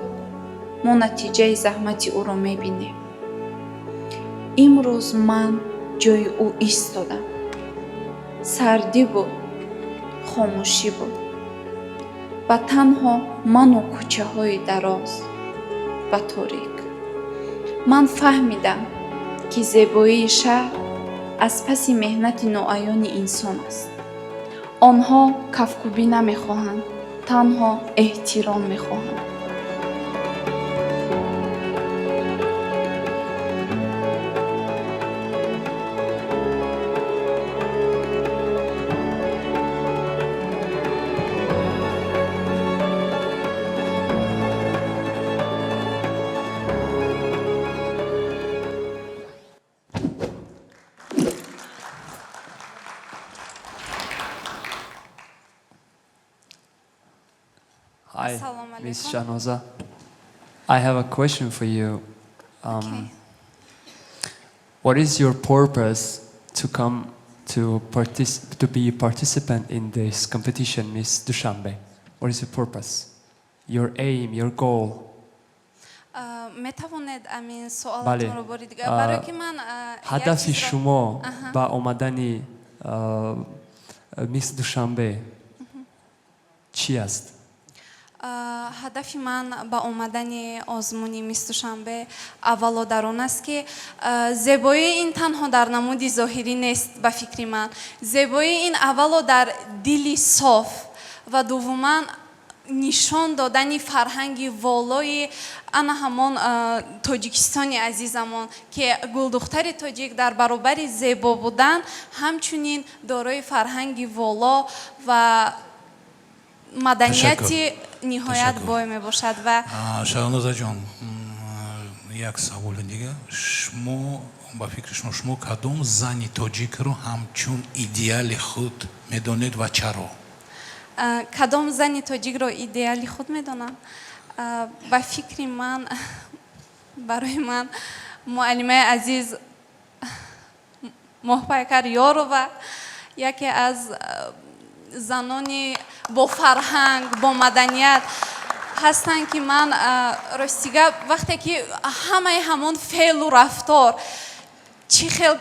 мо натиҷаи заҳмати ӯро мебинем. Имрӯз ман ҷои ӯ истодам. Сардӣ буд, хомӯшӣ буд ва танҳо ману кӯчаҳои дароз ва торик. Ман фаҳмидам, ки зебоии шаҳр аз паси меҳнати ноаёни инсон аст. Онҳо кафкӯбӣ намехоҳанд, танҳо эҳтиром мехоҳанд. Hi, Assalomu Miss alaykum. Shahnoza. I have a question for you. What is your purpose to come to be a participant in this competition, Miss Dushanbe? What is your purpose? Your aim, your goal? Метавонед амин Бале. суолатонро бори дигар, барое ки ман як Ҳадафи чизро- шумо ба омадани Мисс Душанбе чӣ аст? Ҳадафи ман ба омадани озмуни Мисс Душанбе аввало дар он аст, ки зебоӣ ин танҳо дар намуди зоҳирӣ нест. Ба фикри ман, зебоӣ ин аввало дар дили соф ва дуввуман нишон додани фарҳанги волои ана ҳамон Тоҷикистони азизамон, ки гулдухтари тоҷик дар баробари зебо будан ҳамчунин дорои фарҳанги воло ва маданияти ниҳоят Ташаккур. бой мебошад ва Шаҳнозаҷон, як саволи дигар. Шумо, ба фикри шумо, шумо кадом зани тоҷикро ҳамчун идеали худ медонед ва чаро? Кадом зани тоҷикро идеали худ медонам? Ба фикри ман, барои ман муаллимаи азиз Моҳпайкар Ёрова яке аз занони бофарҳанг, бо маданият ҳастанд, ки ман рости гап, вақте ки ҳамаи ҳамон феълу рафтор, чӣ хел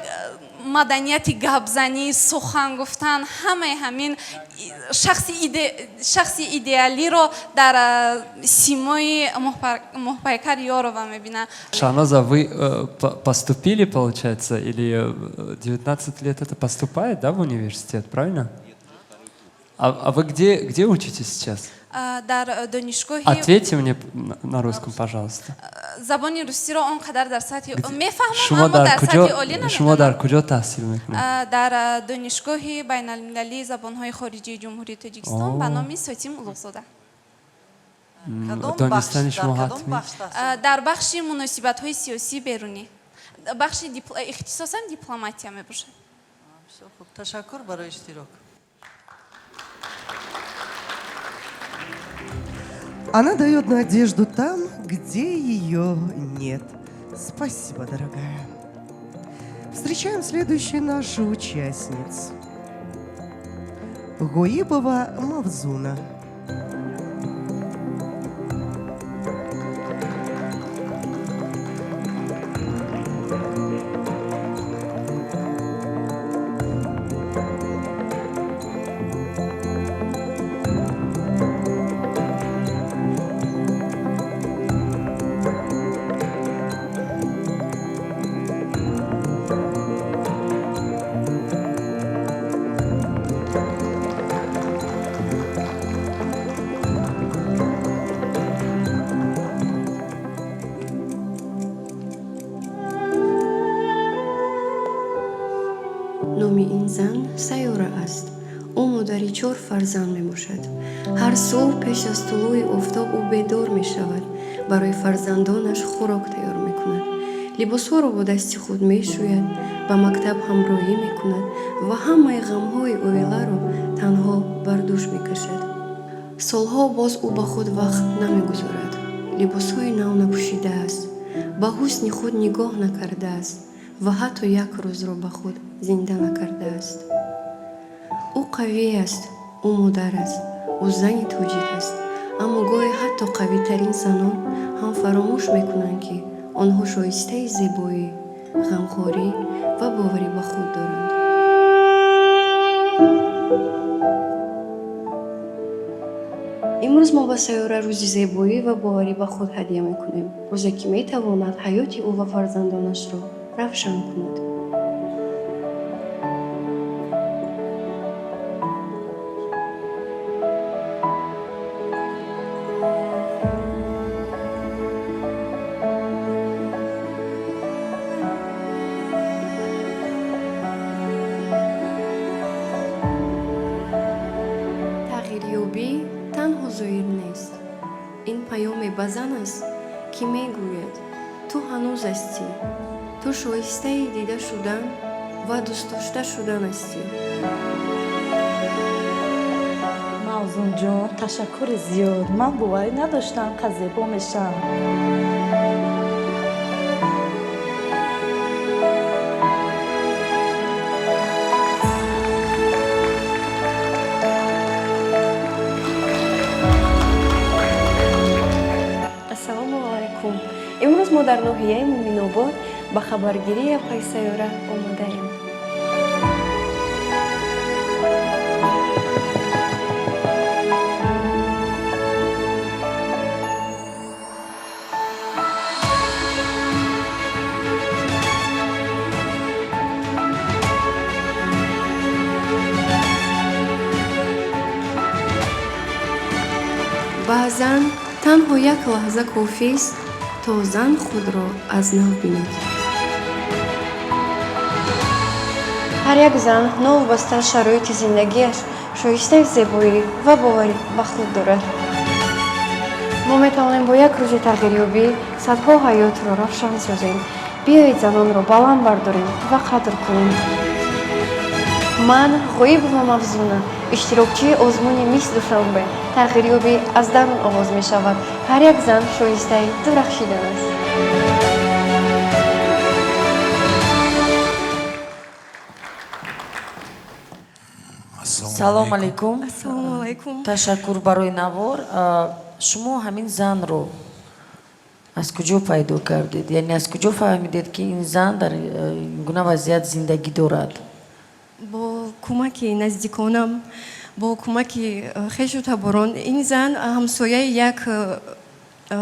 маданияти гапзанӣ, сухан гуфтан, ҳамаи ҳамин шахси идеалиро дар симои Моҳпайкар Ёрова мебинам. Шахноза, вы поступили, получается, или 19 лет это поступает, да, в университет, правильно? А вы где учитесь сейчас? Дар донишгоҳи Ответьте мне на русском, пожалуйста. Забони русиро он қадар дар сатҳи мефаҳмам, Шумо аммо дар дар куҷо сатҳи олӣ шумо намедонам. Дар куҷо таҳсил мекунед? Дар Донишгоҳи байналмилалии забонҳои хориҷии Ҷумҳурии Тоҷикистон ба номи Сотим Улуғзода. Донистани шумо ҳатмӣ. Дар бахши муносибатҳои сиёсии берунӣ, бахши ихтисосам дипломатия мебошад. Бисёр хуб, ташаккур барои иштирок. Она дает надежду там, где ее нет. Спасибо, дорогая. Встречаем следующую нашу участницу. Гоибова Мавзуна. Номи ин зан Сайёра аст. Ӯ модари чор фарзанд мебошад. Ҳар субҳ пеш аз тулӯи офтоб ӯ бедор мешавад, барои фарзандонаш хӯрок тайёр мекунад, либосҳоро бо дасти худ мешӯяд, ба мактаб ҳамроҳӣ мекунад ва ҳамаи ғамҳои оиларо танҳо бар дӯш мекашад. Солҳо боз ӯ ба худ вақт намегузорад, либосҳои нав напӯшидааст, ба ҳусни худ нигоҳ накардааст ва ҳатто як рӯзро ба худ зинда накардааст. Ӯ қавӣ аст, ӯ модар аст, ӯ зани тоҷик аст, аммо гоҳе ҳатто қавитарин занон ҳам фаромӯш мекунанд, ки онҳо шоистаи зебоӣ, ғамхорӣ ва боварӣ ба худ доранд. Имрӯз мо ба Сайёра рӯзи зебоӣ ва боварӣ ба худ ҳадя мекунем, рӯзе ки метавонад ҳаёти ӯ ва фарзандонашро равшан кунад. Тағйирёбӣ танҳо зоҳир нест. Ин паёме ба зан аст, ки мегӯяд: ту ҳанӯз ҳастӣ, ту шоистаи дида шудан ва дӯстдошта шудан ҳастӣ. Мавзунҷон, ташаккури зиёд. Ман боварӣ надоштам, қа зебо мешавам. Ассалому алайкум. Имрӯз мо дар ноҳияи Муъминобод ба хабаргирии апаи Сайёра омадаем. Баъзан танҳо як лаҳза кофист, то зан худро аз нав бинад. Ҳар як зан, новобаста аз шароити зиндагиаш, шоистаи зебоӣ ва боварӣ ба худ дорад. Мо метавонем бо як рӯзи тағйирёбӣ садҳо ҳаётро равшан созем. Биёед, занонро баланд бардорем ва қадр кунем. Ман Ғоибова Мавзуна, иштирокчии озмуни Мисс Душанбе. Тағйирёбӣ аз дарун оғоз мешавад. Ҳар як зан шоистаи дурахшидан аст. Салом алейкум. Ассалому алайкум. Ташаккур барои навор. Шумо ҳамин занро аз куҷо пайдо кардед? Яъне аз куҷо фаҳмидед, ки ин зан дар ин гуна вазъият зиндагӣ дорад? Бо кӯмаки наздиконам, бо кӯмаки хешу таборон. Ин зан ҳамсояи як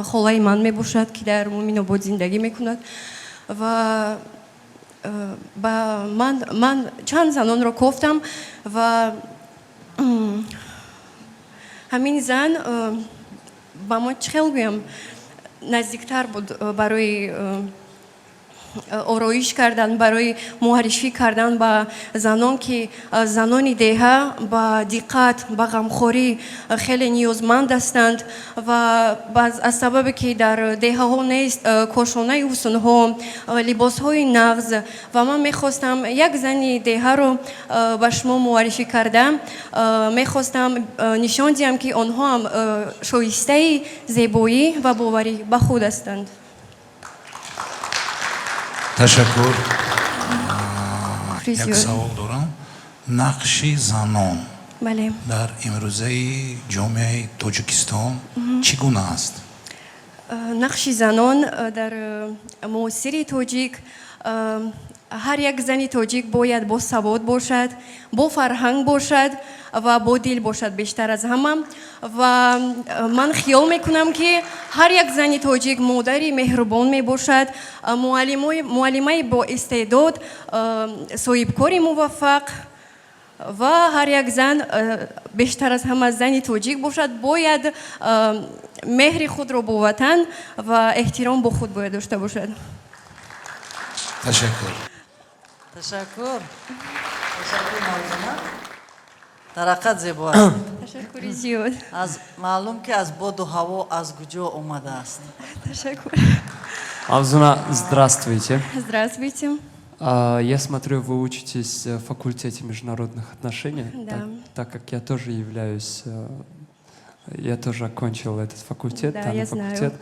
холаи ман мебошад, ки дар Муъминобод зиндагӣ мекунад, ва ба ман чанд занонро кофтам ва ҳамин зан ба мо, чӣ хел гӯям. Наздиктар буд барои ороиш кардан, барои муаррифӣ кардан ба занон, ки занони деҳа ба диққат, ба ғамхорӣ хеле ниёзманд ҳастанд ва аз сабабе ки дар деҳаҳо нест кошонаи ҳусунҳо, либосҳои нағз, ва ман мехостам як зани деҳаро ба шумо муаррифӣ карда, мехостам нишон диҳам, ки онҳо ҳам шоистаи зебоӣ ва боварӣ ба худ ҳастанд. Ташаккур. Як савол дорам: нақши занон дар имрӯзаи ҷомеаи Тоҷикистон чӣ гуна аст? Нақши занон дар муосири тоҷик: ҳар як зани тоҷик бояд босавод бошад, бо фарҳанг бошад ва бо дил бошад бештар аз ҳама. Ва ман хиёл мекунам, ки ҳар як зани тоҷик модари меҳрубон мебошад, муаллимаи боистеъдод, соҳибкори муваффақ. Ва ҳар як зан, бештар аз ҳама зани тоҷик бошад, бояд меҳри худро бо ватан ва эҳтиром бо худ бояд дошта бошад. Ташаккур. Ташаккур, ташаккур, Мавзуна. Дар ҳақиқат зебо аст. Ташаккури зиёд. Аз маълум, ки аз боду ҳаво аз куҷо омадааст. Ташаккур. Мавзуна, здравствуйте. Здравствуйте. Я смотрю, вы учитесь в факультете международных отношений. Да. Так как я тоже являюсь, я тоже окончил этот факультет, Да, данный я знаю. факультет.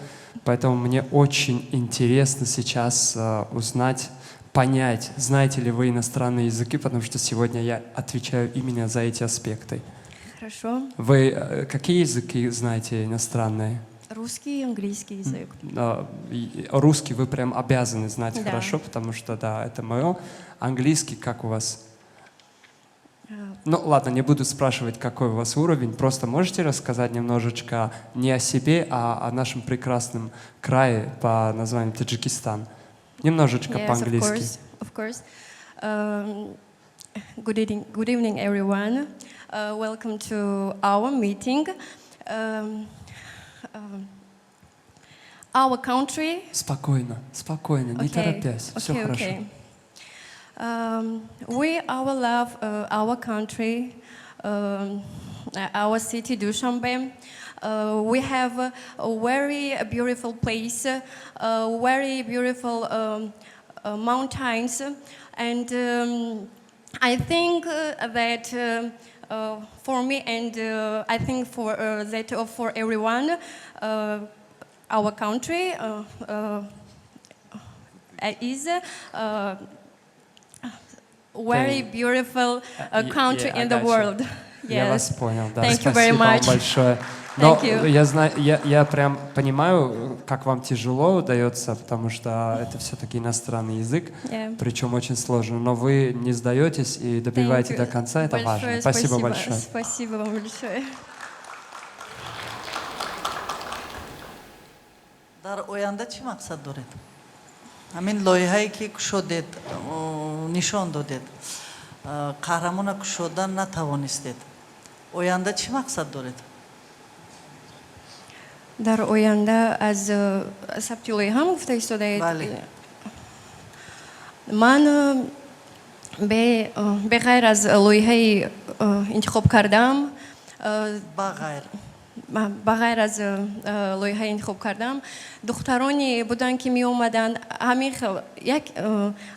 Поэтому мне очень интересно сейчас узнать, понять, знаете ли вы иностранные языки, потому что сегодня я отвечаю именно за эти аспекты. Хорошо. Вы какие языки знаете иностранные? Русский и английский язык. Русский вы прям обязаны знать Да. хорошо, потому что, да, это мое. Английский как у вас? Ну, ладно, не буду спрашивать, какой у вас уровень. Просто можете рассказать немножечко не о себе, а о нашем прекрасном крае по названию Таджикистан? Немножечко Yes, of по-английски. Course, of course. Good evening, good evening, everyone. Welcome to our meeting. Our country. Спокойно, спокойно, не Okay, торопясь. Все okay, хорошо. Okay. We, our love, our country, our city, Dushanbe. We have a very beautiful place, very beautiful mountains, and I think that for me and I think for that for everyone, our country is very beautiful country Yeah, I in the got you. World. Я Yes. вас понял, да. Thank you very Спасибо вам much. Большое. Но Thank you. я знаю, я прям понимаю, как вам тяжело удается, потому что это все-таки иностранный язык, причем очень сложно. Но вы не сдаетесь и добиваете Thank you. До конца, это Большое важно. Спасибо большое. Спасибо вам большое. Дар оянда чӣ мақсад доред? Ҳамин лоиҳае ки кушодед, нишон додед, қаҳрамона кушодан натавонистед, оянда чӣ мақсад доред? Дар оянда аз сабти лоиҳам гуфта истодаед? Бале. Ман беғайр аз лоиҳаи интихоб кардам, Ба ғайр. Ба ғайр аз лоиҳаи интихоб кардам, духтароне буданд, ки меомаданд, ҳамин хел як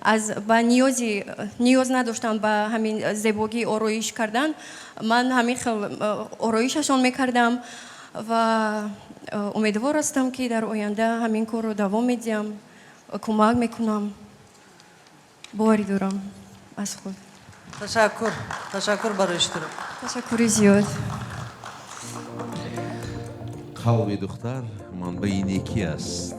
аз ба ниёзи ниёз надоштанд ба ҳамин зебогӣ ороиш кардан. Ман ҳамин хел ороишашон мекардам ва умедвор ҳастам, ки дар оянда ҳамин корро давом медиҳам, кӯмак мекунам. Боварӣ дорам аз худ. Ташаккур, ташаккур барои иштирок. Ташаккури зиёд. Қалби духтар манбаи некӣ аст.